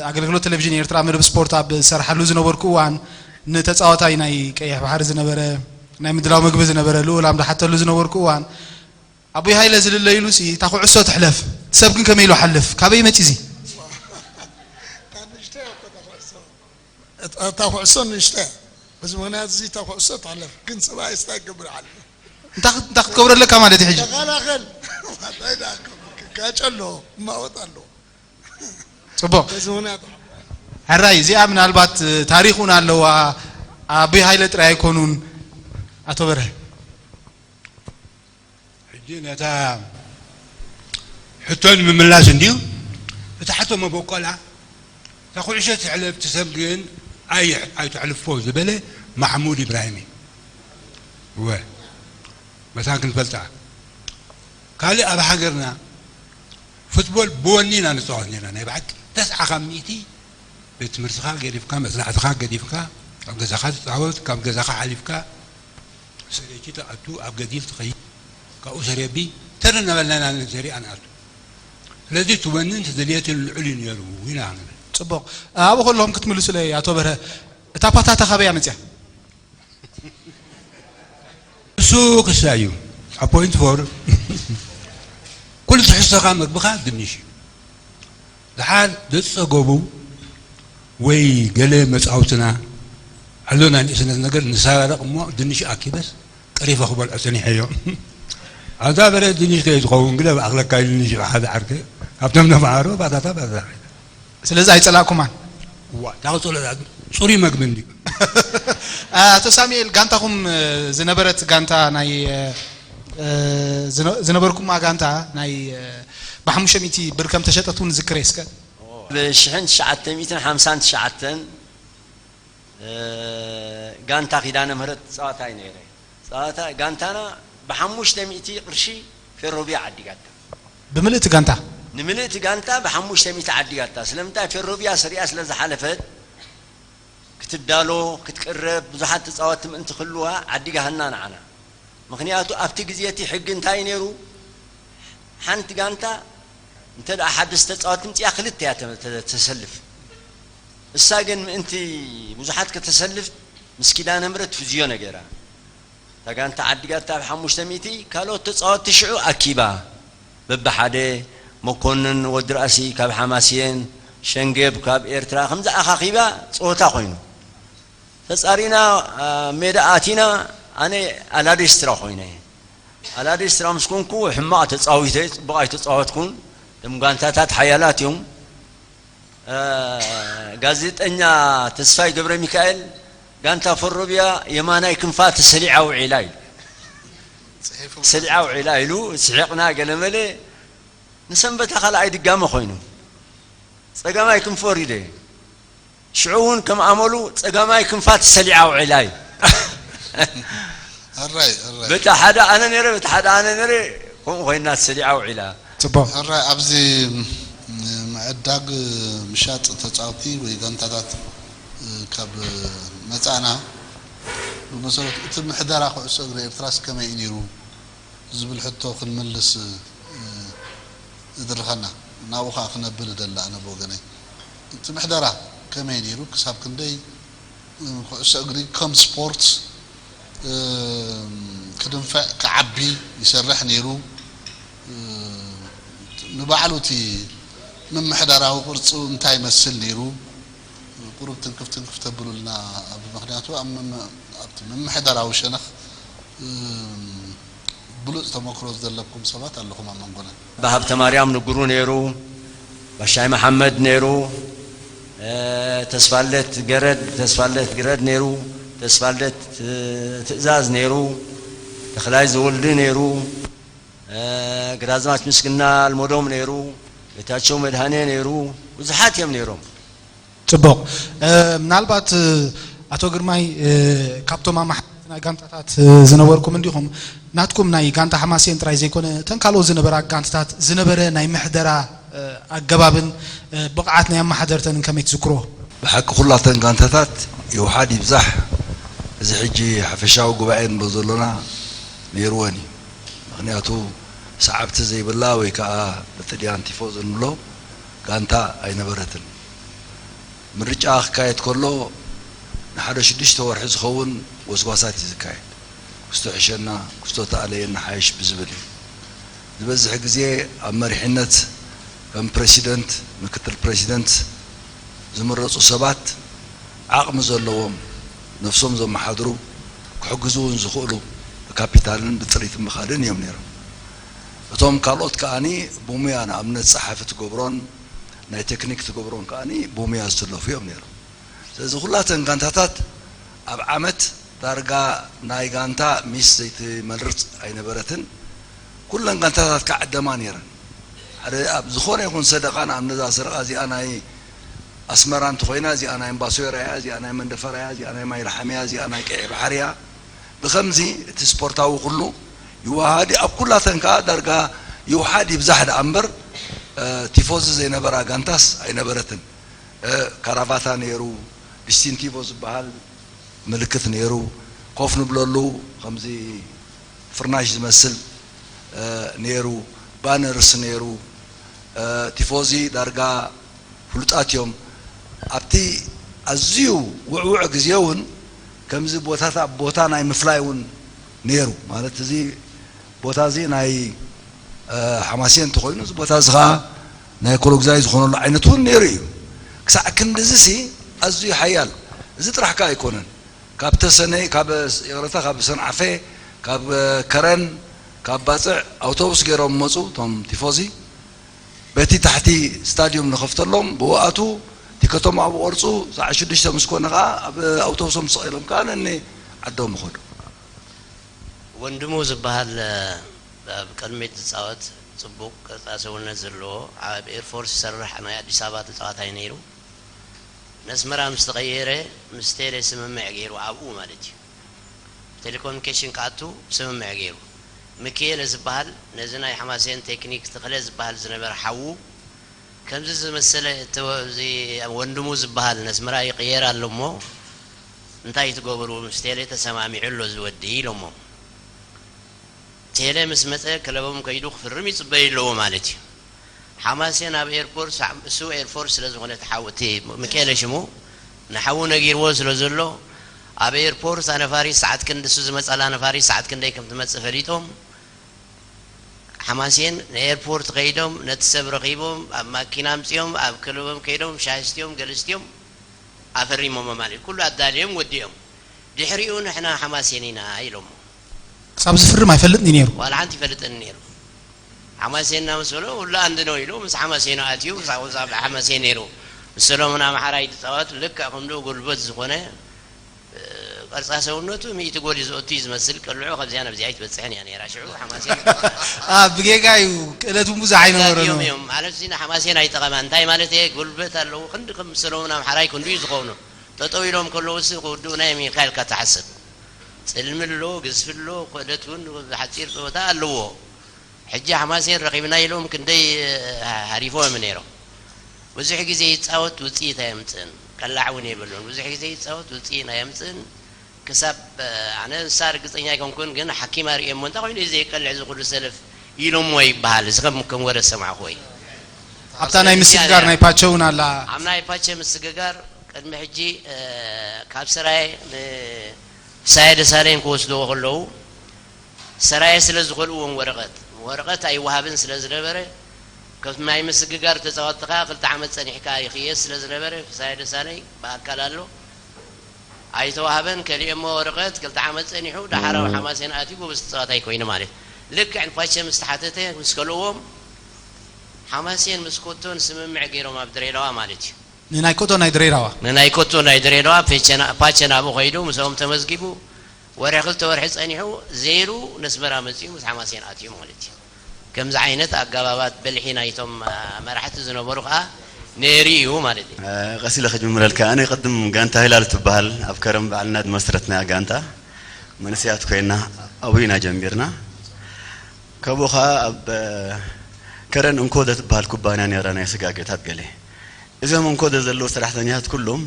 ኣገልግሎት ቴሌቪዥን ኤርትራ መደብ ስፖርት ኣብ ዝሰርሓሉ ዝነበርኩ እዋን ንተፃዋታይ ናይ ቀይሕ ባሕሪ ዝነበረ ናይ ምድላው ምግቢ ዝነበረ ልኡል ኣብ ዝሓተሉ ዝነበርኩ እዋን ኣቦይ ሃይለ ዝልለይሉ ሲ እታ ኩዕሶ ትሕለፍ ሰብ ግን ከመይ ኢሉ ሓልፍ ካበይ መፂ እዚ እታ ኩዕሶ ንእሽተ በዚ ምክንያት እዚ እታ ኩዕሶ ትሕለፍ ግን ሰብኣይ ስታይ ክገብር ሓልፍ እንታይ ክትገብሮ ኣለካ ማለት እዩ ሕጂ ተኸላኸል ጋጨ ኣሎ እማወጥ ኣሎ ፅቡቅ ሕራይ እዚኣ ምናልባት ታሪክ እውን ኣለዋ ኣቦይ ሃይለ ጥራይ ኣይኮኑን ኣቶ በርሀ ሕጂ ነታ ሕቶ ንምምላስ እንድዩ እቲ ሓቶ መበቆላ እታ ኩዕሾ ትሕለፍ ትሰብ ግን ኣይተሕልፎ ዝበለ ማሕሙድ ኢብራሂም እዩ እወ መታን ክንፈልጣ ካልእ ኣብ ሃገርና ፉትቦል ብወኒ ኢና ንፃወት ነርና ናይ ብሓቂ ተስዓ ካብ ሚእቲ ቤት ትምህርትኻ ገዲፍካ መፅናዕትኻ ገዲፍካ ኣብ ገዛኻ ትፃወት ካብ ገዛኻ ሓሊፍካ ሰለይቲ ትኣቱ ኣብ ገዲል ትኸይድ ካብኡ ሰሬቢ ተር እናበልና ኢና ንዘሪኣ ንኣቱ ስለዚ እቲ ወንን እቲ ድልየትን ልዑል እዩ ነይሩ ኢና ክንብል ጽቡቕ። ኣብኡ ከለኹም ክትምልሱለይ ኣቶ በርሀ፣ እታ ፓታታ ካበይ እያ መጽያ? እሱ ክሳ እዩ። ኣብ ፖይንት ፎር ኩሉ ትሕዝቶኻ መግብኻ ድንሽ እዩ። ደሓር ዘጸገቡ ወይ ገለ መጻውትና ኣሎ ናይ ንእስነት ነገር ንሰራርቕ እሞ ድንሽ ኣኪበስ ቀሪፈ ክበልዖ ጸኒሐዮ። ኣብዛ በረ ድንሽ ከይ ዝኸውን ግለ ብኣኽለካ ኢሉኒ ሽዑ ሓደ ዓርከ ካብቶም ነምሃሮ ባታታ ባታታ። ስለዚ ኣይጸላእኩማን። ዋ ታውጽሎ ጽሩይ መግቢ እንዲ ኣቶ ሳሙኤል፣ ጋንታኹም ዝነበረት ጋንታ ናይ ዝነበርኩማ ጋንታ ናይ ብሓሙሽተ ሚእቲ ብር ከም ተሸጠት እውን ዝክረ እስከ። ብሽሕን ትሽዓተ ሚእትን ሓምሳን ትሽዓተን ጋንታ ኪዳነ ምህረት ጸዋታ እዩ ነይረ። ጸዋታ ጋንታና ብሓሙሽተ ሚእቲ ቅርሺ ፌሮቢያ ዓዲጋታ። ብምልእቲ ጋንታ ንምልእቲ ጋንታ ብሓሙሽተ ሚእቲ ዓዲጋታ። ስለምንታይ ፌሮቢያ ሰሪያ ስለ ዝሓለፈት ክትዳሎ ክትቅረብ ብዙሓት ተጻወትቲ ምእንቲ ክህልዋ ዓዲጋሃና ንዓና። ምኽንያቱ ኣብቲ ግዜ እቲ ሕጊ እንታይ ነይሩ? ሓንቲ ጋንታ እንተ ደኣ ሓደስቲ ተጻወትቲ ምጽያ ክልተ እያ ተ- ተ- ተሰልፍ። እሳ ግን ምእንቲ ብዙሓት ከተሰልፍ ምስ ኪዳነ ምሕረት ፍዝዮ ነገራ። እታ ጋንታ ዓዲጋታ ብ ሓሙሽተ ሚእቲ ካልኦት ተጻወትቲ ሽዑ ኣኪባ በብሓደ መኮንን ወዲ ራእሲ ካብ ሓማስየን ሸንጌብ ካብ ኤርትራ ከምዚ ኣኻኺባ ጸወታ ኮይኑ ተጻሪና ሜዳ ኣቲና ኣነ ኣላደስትራ ኮይነ ኣላደስትራ ምስ ኮንኩ ሕማቕ ተጻዊተ ጽቡቕ ኣይተጻወትኩን። እቶም ጋንታታት ሓያላት እዮም። ጋዜጠኛ ተስፋይ ገብረ ሚካኤል ጋንታ ፈሮቢያ የማናይ ክንፋ ተሰሊዓ ውዒላ ኢሉ ተሰሊዓ ውዒላ ኢሉ ስሒቕና ገለመለ። ንሰንበታ ካልኣይ ድጋመ ኮይኑ ጸጋማይ ክንፎ ሪደ ሽዑ እውን ከም ኣመሉ ጸጋማይ ክንፋ ተሰሊዓ ውዒላ እዩ። ሕራይ ሕራይ በቲ ሓደ ኣነ ነረ በቲ ሓደ ኣነ ነረ ከምኡ ኮይና ተሰሊዓ ውዒላ። ጽቡቕ። ሕራይ ኣብዚ ምዕዳግ ምሻጥ ተጻወቲ ወይ ጋንታታት ካብ መጻና ብመሰረቱ እቲ ምሕደራ ኩዕሶ እግሪ ኤርትራስ ከመይ እዩ ነይሩ ዝብል ሕቶ ክንምልስ ዝድርኸና ናብኡ ከዓ ክነብል እደሊ ኣነ ብወገነይ እቲ ምሕደራ ከመይ ነይሩ ክሳብ ክንደይ ኩዕሶ እግሪ ከም ስፖርት ክድንፍዕ ክዓቢ ይሰርሕ ነይሩ ንባዕሉ እቲ ምምሕዳራዊ ቅርፁ እንታይ ይመስል ነይሩ ቁሩብ ትንክፍ ትንክፍ ተብሉልና ኣብ ምክንያቱ ኣብቲ ምምሕዳራዊ ሸነኽ ብሉፅ ተመክሮ ዘለኩም ሰባት ኣለኹም ኣብ መንጎና። ኣባ ሃብተማርያም ንጉሩ ነይሩ፣ ባሻይ መሓመድ ነይሩ፣ ተስፋለት ገረድ ተስፋለት ግረድ ነይሩ፣ ተስፋለት ትእዛዝ ነይሩ፣ ተኽላይ ዘወልዲ ነይሩ፣ ግራዝማች ምስግና ኣልመዶም ነይሩ፣ ጌታቸው መድሃኔ ነይሩ፣ ብዙሓት እዮም ነይሮም። ጽቡቕ። ምናልባት ኣቶ ግርማይ ካብቶም ኣመሓደርቲ ናይ ጋንታታት ዝነበርኩም እንዲኹም ናትኩም ናይ ጋንታ ሓማሴን ጥራይ ዘይኮነ እተን ካልኦት ዝነበራ ጋንታታት ዝነበረ ናይ ምሕደራ ኣገባብን ብቕዓት ናይ ኣመሓደርተንን ከመይ ትዝክርዎ? ብሓቂ ኩላተን ጋንታታት ይውሓድ ይብዛሕ እዚ ሕጂ ሓፈሻዊ ጉባኤ ንብሎ ዘሎና ነይርወን እዩ። ምኽንያቱ ሰዓብቲ ዘይብላ ወይ ከዓ በጥድያን ቲፎዞ ንብሎ ጋንታ ኣይነበረትን። ምርጫ ክካየድ ከሎ ንሓደ ሽዱሽተ ወርሒ ዝኸውን ጎስጓሳት እዩ ዝካየድ። ክስቶ ሕሸና፣ ክስቶ ተኣለየ ንሓይሽ ብዝብል እዩ። ዝበዝሕ ግዜ ኣብ መሪሕነት ከም ፕረሲደንት፣ ምክትል ፕረሲደንት ዝምረፁ ሰባት ዓቕሚ ዘለዎም፣ ነፍሶም ዘመሓድሩ፣ ክሕግዙ እውን ዝኽእሉ ብካፒታልን ብጥሪትን ብኻልእን እዮም ነይሮም። እቶም ካልኦት ከኣኒ ብሙያ ንኣብነት ጸሓፊ ትገብሮን ናይ ቴክኒክ ትገብሮን ከኣኒ ብሙያ ዝስለፉ እዮም ነይሮም። ስለዚ ኩላተን ጋንታታት ኣብ ዓመት ዳርጋ ናይ ጋንታ ሚስ ዘይትመርጽ ኣይነበረትን። ኩለን ጋንታታት ክዓደማ ነይረን። ሓደ ኣብ ዝኾነ ይኹን ሰደቓ ንኣብነት እዛ ሰደቓ እዚኣ ናይ ኣስመራ እንተኾይና እዚኣ ናይ እምባሶይራ እያ፣ እዚኣ ናይ መንደፈራ እያ፣ እዚኣ ናይ ማይ ለሓም እያ፣ እዚኣ ናይ ቀይሕ ባሕሪ እያ። ብኸምዚ እቲ ስፖርታዊ ኩሉ ይወሃሃድ ኣብ ኩላተን ከኣ ዳርጋ ይውሓድ ይብዛሕ ደኣ እምበር ቲፎዚ ዘይነበራ ጋንታስ ኣይነበረትን። ካራቫታ ነይሩ፣ ዲስቲንቲቮ ዝበሃል ምልክት ነይሩ፣ ኮፍ ንብለሉ ከምዚ ፍርናሽ ዝመስል ነይሩ፣ ባነርስ ነይሩ። ቲፎዚ ዳርጋ ፍሉጣት እዮም። ኣብቲ ኣዝዩ ውዕውዕ ግዜ እውን ከምዚ ቦታታት ቦታ ናይ ምፍላይ እውን ነይሩ። ማለት እዚ ቦታ እዚ ናይ ሓማሴን እንተኾይኑ፣ እዚ ቦታ እዚ ከዓ ናይ ኮሎግዛይ ዝኾነሉ ዓይነት እውን ነይሩ እዩ። ክሳዕ ክንድዚ ሲ ኣዝዩ ሓያል፣ እዚ ጥራሕ ከዓ ኣይኮነን። ካብ ተሰነይ፣ ካብ፣ ይቕረታ፣ ካብ ሰንዓፈ፣ ካብ ከረን፣ ካብ ባፅዕ ኣውቶቡስ ገይሮም መፁ እቶም ቲፎዚ። በቲ ታሕቲ ስታድዮም ንኸፍተሎም ብኡ ኣቱ፣ ቲከቶም ኣብኡ ቆርፁ። ሰዓት ሽዱሽተ ምስ ኮነ ከዓ ኣብ ኣውቶቡሶም ስቕ ኢሎም ከዓ ነኒ ዓዶም ይኸዱ። ወንድሙ ዝበሃል ኣብ ቅድሚት ዝፃወት ፅቡቕ ቅርፃ ሰውነት ዘለዎ ኣብ ኤርፎርስ ዝሰርሕ ናይ ኣዲስ ኣበባ ተፃዋታይ ነይሩ። ነስመራ ምስ ተቐየረ ምስ ቴሌ ስምምዕ ገይሩ ኣብኡ ማለት እዩ። ቴሌኮሙኒኬሽን ክኣቱ ስምምዕ ገይሩ። ምክኤለ ዝበሃል ነዚ ናይ ሓማሴን ቴክኒክ ተኽለ ዝበሃል ዝነበረ ሓዉ ከምዚ ዝመሰለ እተወ- እዚ ወንድሙ ዝበሃል ነስመራ ይቕየር ኣሎ እሞ እንታይ ትገብሩ ምስ ቴሌ ተሰማሚዑ ኣሎ እዚ ወዲ ኢሎሞ። ቴሌ ምስ መፀ ክለቦም ከይዱ ክፍርም ይፅበዩ ኣለዎ ማለት እዩ። ሓማሴን ኣብ ኤርፖርት ሳዕ- እሱ ኤርፖርት ስለ ዝኾነ እቲ ሓው- እቲ ምክኤለ ሽሙ ንሓዉ ነጊርዎ ስለ ዘሎ ኣብ ኤርፖርት ኣነፋሪት ሰዓት ክንዲ እሱ ዝመፃላ ነፋሪት ሰዓት ክንደይ ከም ትመፅእ ፈሊጦም ሓማሴን ንኤርፖርት ከይዶም ነቲ ሰብ ረኺቦም ኣብ ማኪና ኣምፂኦም ኣብ ክለቦም ከይዶም ሻሂ ስትዮም ገለ ስትዮም ኣፈሪሞሞ ማለት ኩሉ ኣዳልዮም ወዲኦም ድሕሪኡ ንሕና ሓማሴን ኢና ኢሎሞ። ክሳብ ዝፍርም ኣይፈልጥን እዩ ነይሩ። ዋላ ሓንቲ ይፈልጠኒ ነይሩ። ሓማሴን እናመሰሎ ሁሉ ኣንድ ነው ኢሉ ምስ ሓማሴኑ ኣትዩ ሳውዛ ሓማሴን ነይሩ። ሰሎሞን ኣምሓራይ ዝፃወት ልክዕ ከምኡ ጉልበት ዝኾነ ቅርፃ ሰውነቱ ሚእቲ ጎል እዩ ዝእቱ እዩ ዝመስል ቅልዑ ካብዚኣ ናብዚኣ ኣይትበፅሕን እያ ነይራ ሽዑ ሓማሴን አ፣ ብጌጋ እዩ። ክእለት እውን ብዙሕ ኣይነበረን። እዮም እዮም ማለት እዚ ንሓማሴን ኣይጠቐማ እንታይ ማለት እየ ጉልበት ኣለዎ ክንዲ ከም ሰሎሞን ኣምሓራይ ክንዱ እዩ ዝኸውን ጠጠው ኢሎም ከለውስ ክውድኡና እዮም ኢልካ ኢልካ ትሓስብ ፅልሚ ኣሎ ግዝፊ ኣሎ ክእለት እውን ሓፂር ፀወታ ኣለዎ ሕጂ ሓማሴን ረኺብና ኢሎም ክንደይ ሃሪፎም ነይሮም ብዙሕ ግዜ ይፃወት ውፅኢት ኣየምፅእን ቀላዕ እውን የብሉን ብዙሕ ግዜ ይፃወት ውፅኢት ኣየምፅእን ክሳብ ኣነ ንሳ ርግፀኛ ኣይኮንኩን ግን ሓኪም ኣርእየሞ እንታይ ኮይኑ እዩ ዘይቀልዕ እዚ ኩሉ ሰልፍ ኢሎሞ ይበሃል እዚ ከም ከም ወረ ዝሰማዕኹ ወይ ኣብታ ናይ ምስግጋር ናይ ፓቸ እውን ኣላ። ኣብ ናይ ፓቸ ምስግጋር ቅድሚ ሕጂ ካብ ሰራየ ንፍሳየ ደሳለኝ ክወስድዎ ከለዉ ሰራየ ስለ ዝኸልእዎም ወረቐት ወረቐት ኣይወሃብን ስለ ዝነበረ ከም ናይ ምስግጋር ተፃወትቲ ከዓ ክልተ ዓመት ፀኒሕካ ይኽየድ ስለ ዝነበረ ፍሳየ ደሳለኝ ብኣካል ኣሎ ኣይተዋህበን ከሊኦሞ ወረቐት ክልተ ዓመት ፀኒሑ ዳሓራዊ ሓማሴን ኣትዩ ጎበዝ ተፃዋታይ ኮይኑ ማለት ልክዕ ንፓቸ ምስ ተሓተተ ምስ ከልእዎም ሓማሴን ምስ ኮቶን ስምምዕ ገይሮም ኣብ ድሬዳዋ ማለት እዩ ንናይ ኮቶ ናይ ድሬዳዋ ንናይ ኮቶ ናይ ድሬዳዋ ፓቸ ናብኡ ከይዱ ምስኦም ተመዝጊቡ ወርሒ ክልተ ወርሒ ፀኒሑ ዜሩ ነስመራ መፂኡ ምስ ሓማሴን ኣትዩ ማለት እዩ ከምዚ ዓይነት ኣገባባት ብልሒ ናይቶም መራሕቲ ዝነበሩ ከዓ ነይሩ እዩ ማለት እዩ። ቀስ ኢለ ክጅምረልካ ኣነ ቅድም ጋንታ ሂላል ትበሃል ኣብ ከረም ባዕልና ዝመስረትናያ ጋንታ መንእሰያት ኮይና ኣብኡ ኢና ጀሚርና ካብኡ ከዓ ኣብ ከረን እንኮ ዘትበሃል ኩባንያ ነይራ ናይ ስጋ ጌታት ገለ እዞም እንኮ ዘለዉ ሰራሕተኛታት ኩሎም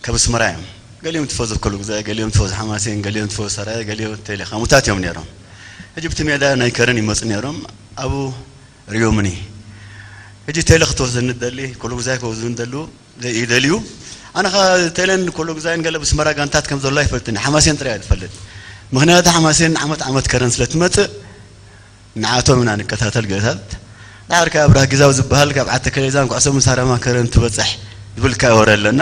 ካብ ኣስመራ እዮም። ገሊኦም ትፈዙ ኮሎግዛይ፣ ገሊኦም ትፈዙ ሓማሴን፣ ገሊኦም ትፈዙ ሰራየ፣ ገሊኦም ቴሌ ካሙታት እዮም ነይሮም። ሕጂ ብቲ ሜዳ ናይ ከረን ይመፁ ነይሮም። ኣብኡ ሪኦምኒ። ሕጂ ቴሌ ክትወስደኒ ትደሊ፣ ኮሎግዛይ ክወስዱኒ ደሉ ይደልዩ። ኣነ ኸ ቴሌን ኮሎግዛይን ገለ ብስመራ ጋንታት ከም ዘሎ ኣይፈልጥን። ሓማሴን ጥራይ እየ ዝፈልጥ። ምኽንያቱ ሓማሴን ዓመት ዓመት ከረን ስለ ትመፅእ ንዓቶም ኢና ንከታተል ገታት ዳሕር ካብ ኣብራህ ግዛው ዝበሃል ካብ ዓዲ ከሌዛን ኩዕሶ ምስ ሃረማ ከረን ትበፅሕ ዝብል ወረ ኣለና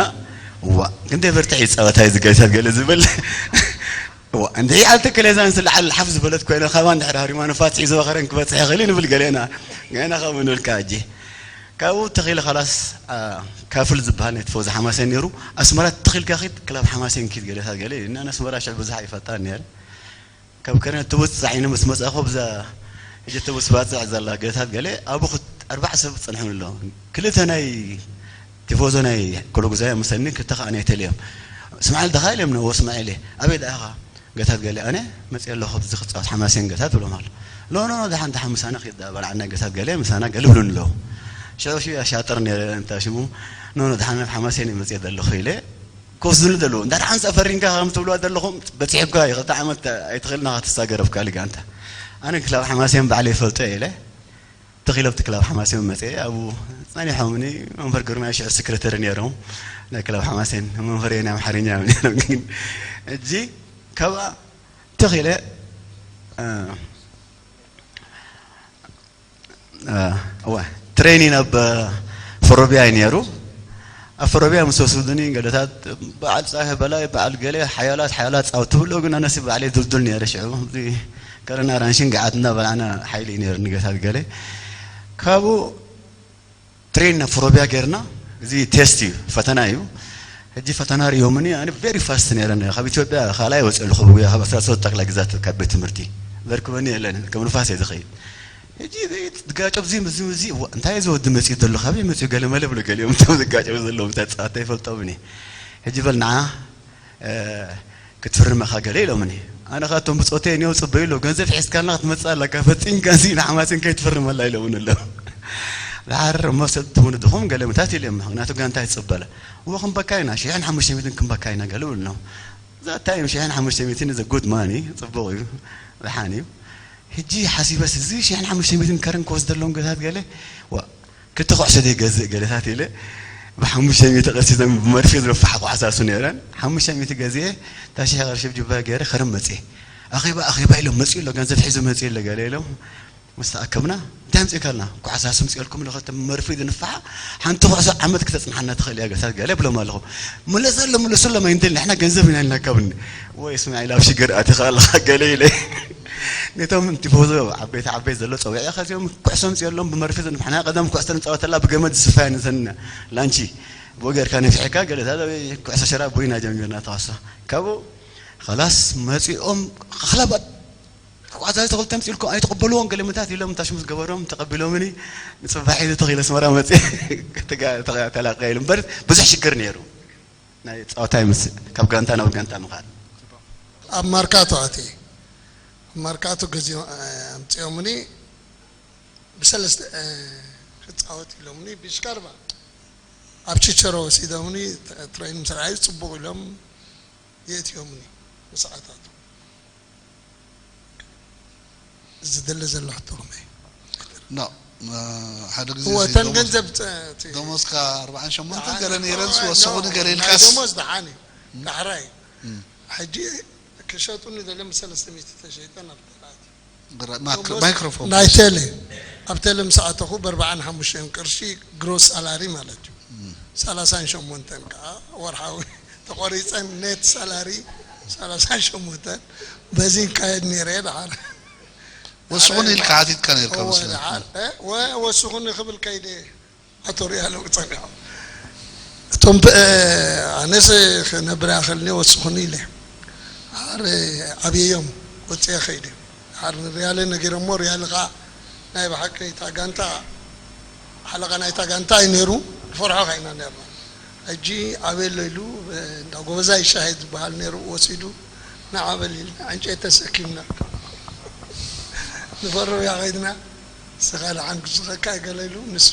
እዋ ክንደይ በርትዕ ይፃወት ኣይዚ ገታት ገለ ዝብል እዋ እንድሕሪ ዓዲ ከሌዛን ዝለዓል ሓፍ ዝበለት ኮይነ ካባን ድሕሪ ሃሪማ ንፋስ ሒዞ ከረን ክበፅሕ ይኽእል እዩ ንብል ገሌና ገና ከምኡ ንብልካ ሕጂ ካብኡ ተኺለ ካላስ ካፍል ዝበሃል ናይ ትፈውዚ ሓማሴን ነይሩ ኣስመራ ተኺልካ ኺድ ክላብ ሓማሴን ኪድ ገሌታት ገለ እዩ እና ኣስመራ ሽዕ ብዙሕ ኣይፈልጣን ነይረ ካብ ከነ ትውፅዕ ዓይኒ ምስ መፃኹ ብዛ ሕጂ ትውስ ባፅዕ ዘላ ገታት ገለ ኣብኡ ኣርባዕ ሰብ ፀንሖም ኣሎ ክልተ ናይ ቲፎዞ ናይ ኮሎጉዛዮ ምሰኒ ክልተ ከዓ ናይ ቴሌ እዮም እስማዒል ደኻ ኢለ እምነ ወስማዒል እየ ኣበይ ደኣኻ ገታት ገለ ኣነ መፅእ ኣለኹ ብዚ ክፃወት ሓማሴን ገታት ብሎም ኣሎ ኖ ኖ ኖ ደሓን ደሓን ምሳና ክይዳ በልዓና ገታት ገለ ምሳና ገለ ብሉን ኣለዉ ሽዑ ሽዑ ኣሻጥር ነይረ እንታ ሽሙ ኖ ኖ ደሓን ናብ ሓማሴን እየ መፅእ ዘለኹ ኢለ ክወስዱኒ ዘለዉ እንዳ ደሓን ሰፈሪንካ ከም ትብልዋ ዘለኹም በፂሕኳ እዩ ክልተ ዓመት ኣይትኽእልና ክትሳገር ኣብ ካልእ ጋንታ ኣነ ክላብ ሓማሴን ባዕለ ይፈልጦ እየ ኢለ ተኺለ ኣብቲ ክላብ ሓማሴን መፅአ ኣብኡ ፀኒሖምኒ መምህር ግርማይ ሽዑ ስክረተሪ ነይሮም ናይ ክለብ ሓማሴን መምህር ናይ ኣምሓርኛ እዮም ነይሮም። ግን ሕጂ ካብኣ ትኽ ኢለ፣ እ፣ እ፣ እወ፣ ትሬኒን ኣብ ፈሮቢያ እዩ ነይሩ። ኣብ ፈሮቢያ ምስ ወስዱኒ ገለታት በዓል ጻሄ በላይ፣ በዓል ገሌ፣ ሓያላት፣ ሓያላት ጻውቲ ትብሎ፣ ግን ኣነሲ ባዕለይ ድልዱል ነይረ። ሽዑ እዚ ከረን ኣራንሽን ገዓት እናበላዕና ሓይሊ እዩ ነይሩ ንገታት ገሌ። ካብኡ ትሬን ናብ ፈሮቢያ ጌርና፣ እዚ ቴስት እዩ፣ ፈተና እዩ። ሕጂ ፈተና ርእዮምኒ፣ ኣነ ቬሪ ፋስት ነይረ። ካብ ኢትዮጵያ ካልኣይ ወፂኦ ኣለኹ ብጉያ፣ ካብ ኣስራ ሶስት ጠቅላይ ግዛት ካብ ቤት ትምህርቲ ዘርክበኒ የለን፣ ከም ንፋስ እየ ዝኸይድ። ሕጂ ዝጋጨብ እዚ፣ እዚ፣ እዚ፣ ዋ፣ እንታይ እዚ ወዲ መፂኡ ዘሎ፣ ካበይ መፂኡ ገለ መለ ብሎ ገሊኦም እቶም ዝጋጨቡ ዘለዉ፣ እንታይ ፃታ ይፈልጦምን እየ። ሕጂ በል ንዓ እ፣ ክትፍርም ኢኻ ገለ ኢሎምኒ። ኣነ ኻቶም ብጾተይ እኒኦ ጽበዩ ኣሎ፣ ገንዘብ ሒዝካልና ክትመጽእ ኣለካ፣ ፈጺምካ እዚ ንሓማሴን ከይትፍርመላ ኢሎምኒ ኣለዉ። ድሓር እሞ ሰብ ትኹኑ ድኹም ገለ ምታት ኢለ፣ ምኽንያቱ ጋንታ ይጽበለ። እዎ ክንበካ ኢና፣ ሽሕን ሓሙሽተ ሚእትን ክንበካ ኢና ገለ ይብሉ ኣለዉ። እዛ ታይም ሽሕን ሓሙሽተ ሚእትን is a good money፣ ጽቡቕ እዩ፣ ደሓን እዩ። ሕጂ ሓሲበስ እዚ ሽሕን ሓሙሽተ ሚእትን ከረን ክወስደሎም ገታት ገለ፣ ዋ፣ ክልተ ኩዕሶ ዘይገዝእ ገለታት ኢለ ብሓሙሽተ ሚእቲ ቅርሺ ዘን ብመርፌ ዝነፍሓ ኩዕሳሱ ነይረን። ሓሙሽተ ሚእቲ ገዚኤ፣ እታ ሽሕ ቅርሺ ብጅባ ገይረ ከረን መጽኤ። ኣኼባ፣ ኣኼባ ኢሎም መጽኡ ኣሎ፣ ገንዘብ ሒዙ መጽኡ ኣሎ ገለ ኢሎም። ምስ ተኣከብና፣ "እንታይ ኣምጺእካልና?" "ኩዕሳሱ ኣምጺኦልኩም ኣለኹ፣ እተን ብመርፌ ዝንፍሓ፣ ሓንቲ ኩዕሶ ዓመት ክተጽንሓና ትኽእል እያ ገለታት" ገለ እብሎም ኣለኹ። "ምለሰሎም፣ ምለሱሎም ኣይንደልን፣ ንሕና ገንዘብ ኢና ኢልና ካብኒ." "ወይ እስማዒል፣ ኣብ ሽግር ኣቲኻ ኣለኻ" ገለ ኢለ። ነቶም ቲፎዞ ዓበይቲ ዓበይቲ ዘሎ ጸዊዐ፣ ከዚኦም ኩዕሶ ኣምጺኦሎም ብመርፌ ዘንፍሓና፣ ቀደም ኩዕሶ ንጻወተላ ብገመድ ዝስፋያ ንዘን ላንቺ፣ ብኡ ጌርካ ነፊሕካ፣ ገለ እታ ኩዕሶ ሸራ ቦይና ጀሚርና ተዋሳ። ካብኡ ኸላስ መጺኦም፣ "ኸላባት ኳዕዛዊ ተኽልተ ኣምጺኡልኩም ኣይትቕበልዎን?" ገለ ምታት ኢሎም፣ ታሽሙ ዝገበሮም ተቐቢሎምኒ። ንጽባሕ ኢሉ ተኺለ ኣስመራ መጺኤ፣ ተጋ-፣ ተጋ-፣ ተላቀየ ኢሉ እምበር ብዙሕ ሽግር ነይሩ። ናይ ጸወታ ይመስል፣ ካብ ጋንታ ናብ ጋንታ ምኻድ። ኣብ ማርካቶ ኣትየ። ኣብ ማርካቶ ገዚኦም፣ እ፣ ኣምጺኦምኒ ብሰለስተ፣ እ፣ ክጻወት ኢሎምኒ ብሽካርባ ኣብ ቺቸሮ ወሲዶምኒ፣ ት-፣ ትሬን ምስ ረኣዩ ጽቡቕ ኢሎም የእትዮምኒ ንሰዓታቱ። ዝደለ ዘሎ ሕቶ ከመይ? ኖ፣ እ፣ ሓደ ግዜ እወ፣ እዚ እተን ደሞዝ-፣ ገንዘብ ጸ-፣ እቲ ደሞዝካ ኣርባዓን ሸሞንተን ኣነ ገለ ነይረን ኖ፣ ወስኹኒ ገለ ናይ ኢልካስ? ደሞዝ ደሓን እዩ። እም። ዳሕራይ እም። ሕጂ ክሸጡኒ ደለ ምስ ሰለስተ ሚእቲ ተሸይጠን ኣብ ተላእቲ። ግራ-፣ ማክ-፣ ደሞዝ ማይክሮፎን ናይ ፕሊዝ። ቴሌ፣ ኣብ ቴሌ ምስ ኣተኹ ብኣርባዓን ሓሙሽተን ቅርሺ ግሮስ ሳላሪ ማለት እዩ። እም። ሰላሳን ሸሞንተን ከዓ ወርሓዊ ተቖሪፀን ኔት ሳላሪ ሰላሳን ሸሞንተን በዚ ይካየድ ነይረ እየ። ደሓር ወስኹኒ ኢልካ ሓቲትካ ነይርካ እወ፣ መስለኒ። ደሓር፣ እ፣ ወ-፣ ወስኹኒ ክብል ከይደ ኣቶ ሪያለ ክጸንሖ። እቶም ብ-፣ ኣነስ ክነብር ያኸልኒ ወስኹኒ ኢለ። ደሓር ኣብየዮም ወጽየ ከይደ። ደሓር ንሪያለ ነጊረሞ፣ ሪያለ ኸዓ ናይ ብሓቂ እታ ጋንታ፣ ሓለቓ ናይታ ጋንታ እዩ ነይሩ። ንፈርሖ ኸይና ነርና። ሕጂ ኣበይ ኣሎ ኢሉ፣ እንዳ ጎበዛይ ሻሂ ዝበሃል ነይሩ፣ ወሲዱ ንዓ በል ኢልና ዕንጨይቲ ተሰኪምና ንፈርም እያ ኸይድና። ንስኻ ደሓን ክስኸካ ገለ ኢሉ ንሱ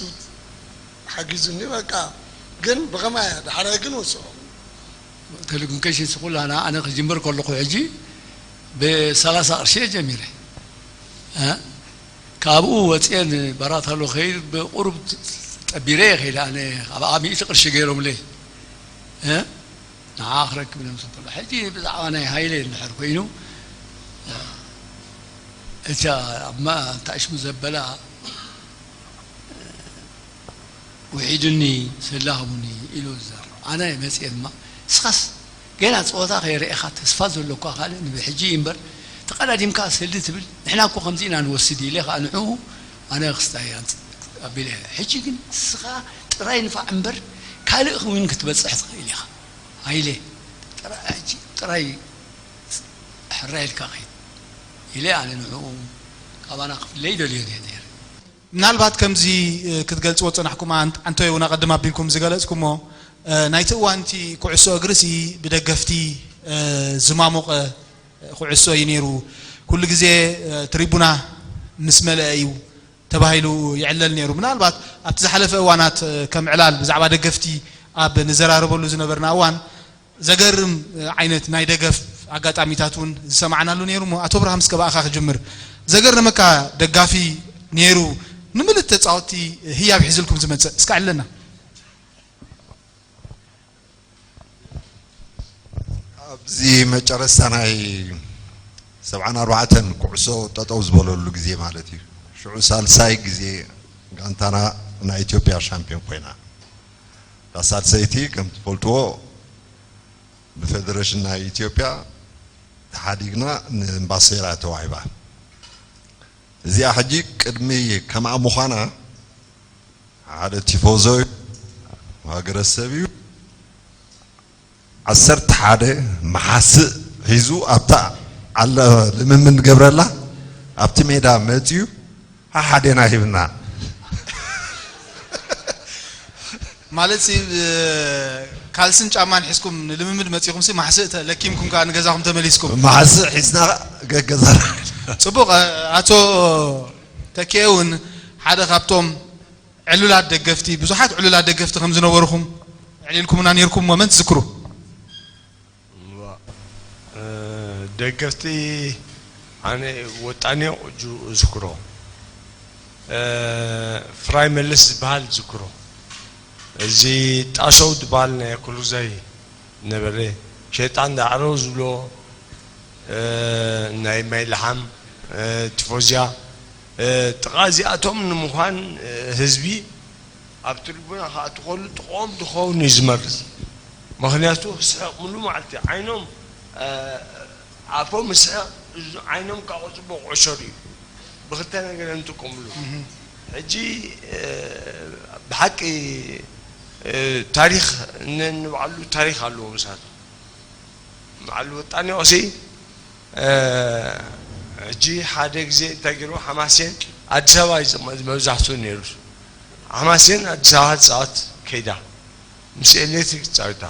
ሓጊዙኒ። በቃ ግን ብኸማይ እያ፣ ዳሕራይ ግን ወስኦ። ቴሌኮሙኒኬሽንስ ኩላና ኣነ ክጅምር ከለኹ ሕጂ ብሰላሳ ቅርሺ እየ ጀሚረ። እ? ካብኡ ወፅየ ንባራታሎ ከይድ ብቁሩብ ጠቢረ እየ ከይደ። ኣነ ኣብኣ ሚእቲ ቅርሺ ገይሮምለይ። እ? ንዓ ክረክብ ኢሎም ሰበሉ። ሕጂ ብዛዕባ ናይ ሃይለ እንድሕር ኮይኑ፣ እታ ኣብ ማ-፣ እንታይ ሽሙ ዘበላ፣ ውሒዱኒ፣ ሰላ ሃቡኒ ኢሉ ዝዛረብ። ኣነ መፅየ ድማ፣ ንስኻስ ገና ፀወታ ከይረኤኻ ተስፋ ዘሎኳ ካልእ ንብሕጂ እዩ እምበር፣ ተቐዳዲምካ ሰልዲ ትብል፣ ንሕና እኮ ከምዚ ኢና ንወስድ ኢለ ኸዓ ንዕኡ ኣነ ክስታይ ኣቢለ። ሕጂ ግን ንስኻ ጥራይ ንፋዕ እምበር ካልእ እውን ክትበፅሕ ትኽእል ኢኻ። ሃይለ፣ ጥራ-፣ ሕጂ ጥራይ ሕራይ ኢልካ ኸይድ ኢለ ኣነ ንዕኡ ካባና ክፍለይ ደልዮ እየ ነይረ። ምናልባት ከምዚ፣ እ፣ ክትገልጽዎ ዝጸናሕኩም ኣን-፣ ኣንቶዮ እውን ኣቐድም ኣቢልኩም ዝገለጽኩሞ፣ እ፣ ናይቲ እዋን እቲ ኩዕሶ እግርሲ ብደገፍቲ፣ እ፣ ዝማሞቐ ኩዕሶ እዩ ነይሩ። ኩሉ ግዜ፣ እ፣ ትሪቡና ምስ መለአ እዩ ተባሂሉ ይዕለል ነይሩ። ምናልባት ኣብቲ ዝሓለፈ እዋናት፣ እ፣ ከም ዕላል ብዛዕባ ደገፍቲ ኣብ ንዘራረበሉ ዝነበርና እዋን፣ ዘገርም ዓይነት ናይ ደገፍ ኣጋጣሚታት እውን ዝሰማዕናሉ ነይሩ እሞ፣ ኣቶ ኣብርሃም፣ እስከ ብኣኻ ክጅምር። ዘገረመካ ደጋፊ ነይሩ፣ ንምልእቲ ተጻወትቲ ህያብ ሒዝልኩም ዝመጽእ እስከ ዕለና። ኣብዚ መጨረስታ ናይ ሰብዓን ኣርባዕተን ኩዕሶ ጠጠው ዝበለሉ ግዜ ማለት እዩ። ሽዑ ሳልሳይ ግዜ ጋንታና ናይ ኢትዮጵያ ሻምፒዮን ኮይና። እታ ሳልሰይቲ ከም ትፈልጥዎ ብፌደሬሽን ናይ ኢትዮጵያ ተሓዲግና ንእምባሴራ ተዋሂባ። እዚኣ ሕጂ ቅድሚ ከምኣ ምዃና ሓደ ቲፎዞ እዩ፣ ሃገረሰብ እዩ። ዓሰርተ ሓደ መሓስእ ሒዙ ኣብታ ኣለ ልምምድ ገብረላ ኣብቲ ሜዳ መፅዩ ሓሓዴና ሂብና። ማለት ሲ ካልስን ጫማን ሒዝኩም ንልምምድ መፂኹም ሲ ማሕስእ ተ- ለኪምኩም ከዓ ንገዛኹም ተመሊስኩም። መሓስእ ሒዝና ገገዛና። ፅቡቅ። ኣቶ ተኪኤ እውን ሓደ ካብቶም ዕሉላት ደገፍቲ ብዙሓት ዕሉላት ደገፍቲ ከም ዝነበሩኹም ዕሊልኩምና ነይርኩም ሞመንት ዝክሩ። ደገፍቲ ኣነ ወጣኔ ቁጁ ዝክሮ፣ ፍራይ መለስ ዝበሃል ዝክሮ፣ እዚ ጣሰው ዝበሃል ናይ ኩሉዛይ ነበረ፣ ሸይጣን ዳዕሮ ዝብሎ፣ ናይ ማይ ለሓም ቲፎዚያ፣ ጥቓ እዚኣቶም ንምዃን ህዝቢ ኣብቲ ልቦና ክኣቱ ከሉ ጥቕኦም ዝኸውን እዩ ዝመርጽ። ምኽንያቱ ክስሕቕ ምሉ መዓልቲ ዓይኖም ኣፎም ምስሕቕ፣ ዓይኖም ካብ ፅቡቕ ዕሸር እዩ። ብክልተ ነገር እዮም ዝጥቀምሉ። ሕጂ ብሓቂ ታሪክ ንባዕሉ ታሪክ ኣለዎ ምሳት በዓል ወጣኔ ኦሲ ሕጂ ሓደ ግዜ እንታይ ገይሩ ሓማሴን ኣዲስ ኣበባ እዩ መብዛሕትኡ ነይሩ። ሓማሴን ኣዲስ ኣበባ ትፃወት ከይዳ ምስ ኤሌክትሪክ ትፃወታ።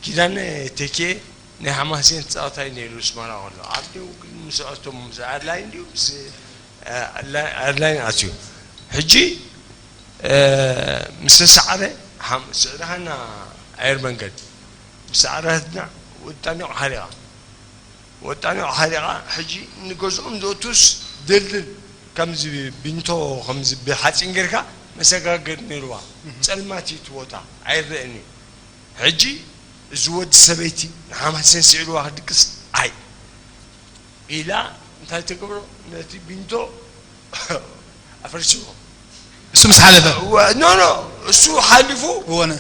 ኪዳነ ቴኬ ናይ ሓማሴን ትፃወታይ ነይሩ ስመራ ከሎ ኣብዲኡ ግን ምስ ኣቶም ምስ ኣድላይ እንዲሁ ምስ ኣድላይ ኣትዩ። ሕጂ ምስ ተሰዓረ ስዕርኻና ኣየር መንገድ ምስ ሰዓረትና ወጣኔ ሓሪቓ ወጣኔ ሓሪቓ ሕጂ ንገዝኦም ዝእቱስ ድልድል ከምዚ ቢንቶ ከምዚ ብሓፂን ጌርካ መሰጋገሪ ነይርዋ። ፀልማት እዩ እቲ ቦታ ኣይረአን እዩ። ሕጂ እዚ ወዲ ሰበይቲ ንሓማሴን ስዒርዋ ክድቅስ ኣይ ኢላ እንታይ ትገብሮ ነቲ ቢንቶ ኣፈርሲዎ። እሱ ምስ ሓለፈ ኖ ኖ እሱ ሓሊፉ እወነ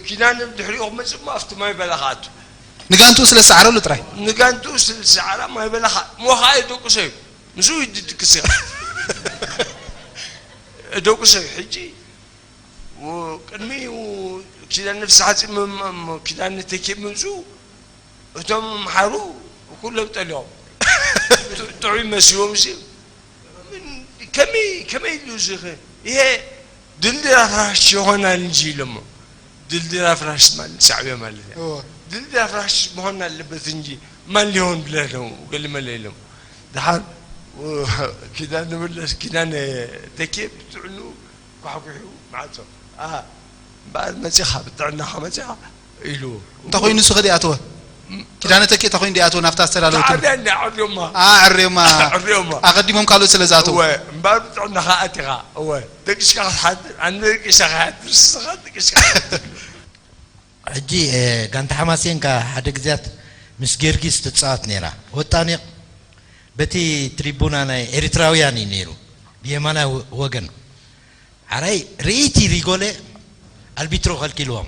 ኪዳነ ድሕሪኡ ክመፅእ እሞ ኣብቲ ማይ በላ ክኣቱ ንጋንቱ ስለ ዝሰዓረሉ ጥራይ ንጋንቱ ስለ ዝሰዓራ ማይ በላ ሞኻ እዩ ደቁሰ እዩ ምስኡ ይድቅስ እዩ ደቁሰ እዩ ሕጂ ቅድሚ ኪዳነ ፍስሓ ኪዳነ ተኪ ምምፅኡ እቶም ምምሓሩ ኩሎም ጠሊቖም ጥዑይ መስልዎም ሲ ከመይ ከመይ ኢሉ እዚ ይሄ ድልድል አፍራሽ ይሆናል እንጂ ኢሎሞ ድልድል አፍራሽ ማለት ሻዕቢያ ማለት ድልድል አፍራሽ መሆን አለበት እንጂ ማን ሊሆን ብለህ ነው ገልመለ ኢሎም ድሓር ኪዳን ንብለስ ኪዳን ተኬ ብትዕኑ ኳሕኩሑ ማዕጾ እምበኣር መጺኻ ብጥዕናኻ መጺኻ ኢሉ እንታይ ኮይኑ ንሱ ከ ደይኣተወ ኪዳነ ተኬ እንታይ ኮይኑ ደይኣተወ ናብታ ኣስተዳለወት ጣብያ እንዲ ኣዕርዮማ ኣዕርዮማ ኣዕርዮማ ኣቐዲሞም ካልኦት ስለ ዝኣተዉ እወ እምበኣር ብጥዕናኻ ኣቲኻ እወ ደቂስካ ክትሓድር ኣነ ደቂስካ ክትሓድር ንስኻ ደቂስካ ክትሓድር ሕጂ ጋንታ ሓማሴን ከኣ ሓደ ግዜያት ምስ ጊዮርጊስ ትጻወት ነይራ። ወጣኒቕ በቲ ትሪቡና ናይ ኤሪትራውያን እዩ ነይሩ፣ ብየማናይ ወገን። ዓራይ ርእይቲ ሪጎለ ኣልቢትሮ ከልኪልዎም።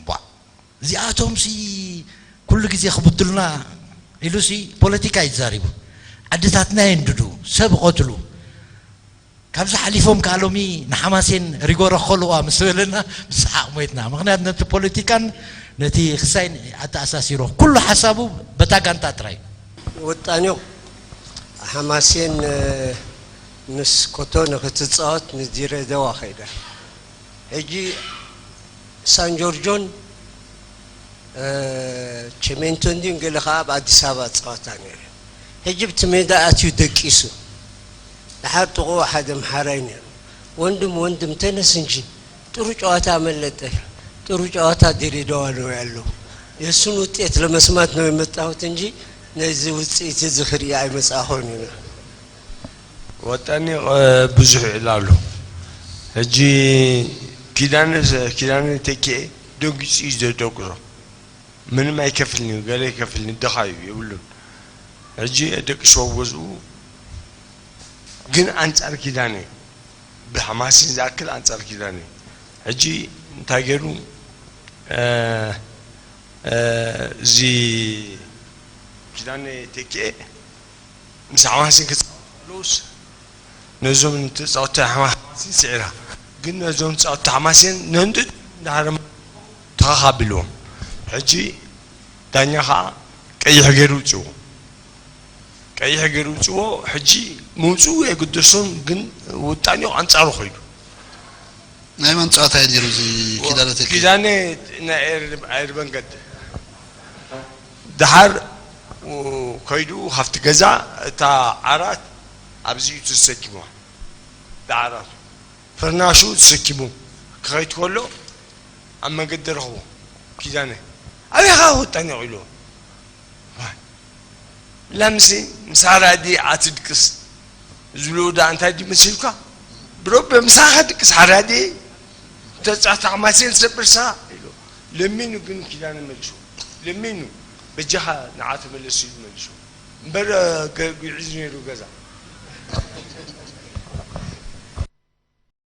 ቧ! እዚኣቶምሲ ኩሉ ግዜ ክብድሉና ኢሉሲ ፖለቲካ እዩ ተዛሪቡ። ዓድታትና የንድዱ፣ ሰብ ይቐትሉ። ካብዚ ሓሊፎም ከኣ ሎሚ ንሓማሴን ሪጎረ ክኸልዋ ምስ በለና ብሰሓቕ ሞይትና። ምኽንያቱ ነቲ ፖለቲካን ነቲ ክሳይን ኣተኣሳሲሮ። ኩሉ ሓሳቡ በታ ጋንታ ጥራይ። ወጣኒቑ ሓማሴን ምስ ኮቶነ ክትጻወት ንዲሬዳዋ ከይዳ። ሕጂ ሳን ጆርጆን ቸሜንቶን ድዩን ገለ ከኣ ኣብ ኣዲስ ኣበባ ጸወታ ነይሩ። ሕጂ ብቲ ሜዳ ኣትዩ ደቂሱ። ደሓር ጥቕኡ ሓደ ኣምሓራይ ነይሩ። ወንድም ወንድም ተነስ እንጂ ጥሩ ጨዋታ መለጠ። ጥሩ ጨዋታ ድሬዳዋ ነው ያለው። የእሱን ውጤት ለመስማት ነው የመጣሁት እንጂ ነዚ ውጽኢት እዚ ክርኢ ኣይመጻእኹን ኢና። ወጠኒ ብዙሕ ይዕል ኣሎ። ሕጂ ኪዳነ ኪዳነ ተኪኤ ደንጊጹ እዩ ዘደንግጾ። ምንም ኣይከፍልን እዩ፣ ገለ ይከፍልን፣ ድኻ እዩ፣ የብሉን። ሕጂ ደቂ ሽዋ ኣብ ገዝኡ ግን ኣንጻር ኪዳነ፣ ብሓማሲን ዝኣክል ኣንጻር ኪዳነ። ሕጂ እንታይ ገይሩ፣ እ፣ እ፣ እዚ ኪዳነ ተኪኤ ምስ ሓማሲን ክጻወቱ ከለውስ ነዞም ተጻወትቲ ሓማሲን ስዒራ። ግን ነዞም ተጻወትቲ ሓማሲን ነንድድ እንዳሃረመ ተኻኻቢልዎም። ሕጂ ዳኛ ኸዓ ቀይሕ ገይሩ ውጽዎ። ቀይሕ ገይሩ ውጽዎ። ሕጂ ምውጽኡ የግደሶን፣ ግን ውጣኔኡ ኣንጻሩ ኸይዱ። ናይ መን ጸዋታ እዩ ነይሩ እዚ ኪዳነ ተኪ? ኪዳነ ናይ ኤር-፣ ኣይርበን ገደ። ደሓር ከይዱ ካብቲ ገዛ እታ ዓራት ኣብዚ እዩ ተሰኪምዋ። እታ ዓራቱ ፍርናሹ ተሰኪሙ ክኸይድ ከሎ ኣብ መንገዲ ረኽቦ። ኪዳነ፣ ኣበይ ኸዓ ወጣኒ ኢሉ። ዋይ፣ ላምሲ ምስ ሓራዲ ኣትድቅስ ዝብልዎ ደኣ እንታይ ድዩ መሲልካ? ብረቢ ምሳኻ ድቅስ ሓራዲ፣ ተጻሕታ ማሴን ሰብርሳ ኢሉ ለሚኑ፣ ግን ኪዳነ መልሱ ለሚኑ፣ በጃኻ ንዓ ተመለስ ኢሉ መልሱ። እምበር፣ እ፣ ገ-፣ ጉዒዙ ነይሩ ገዛ።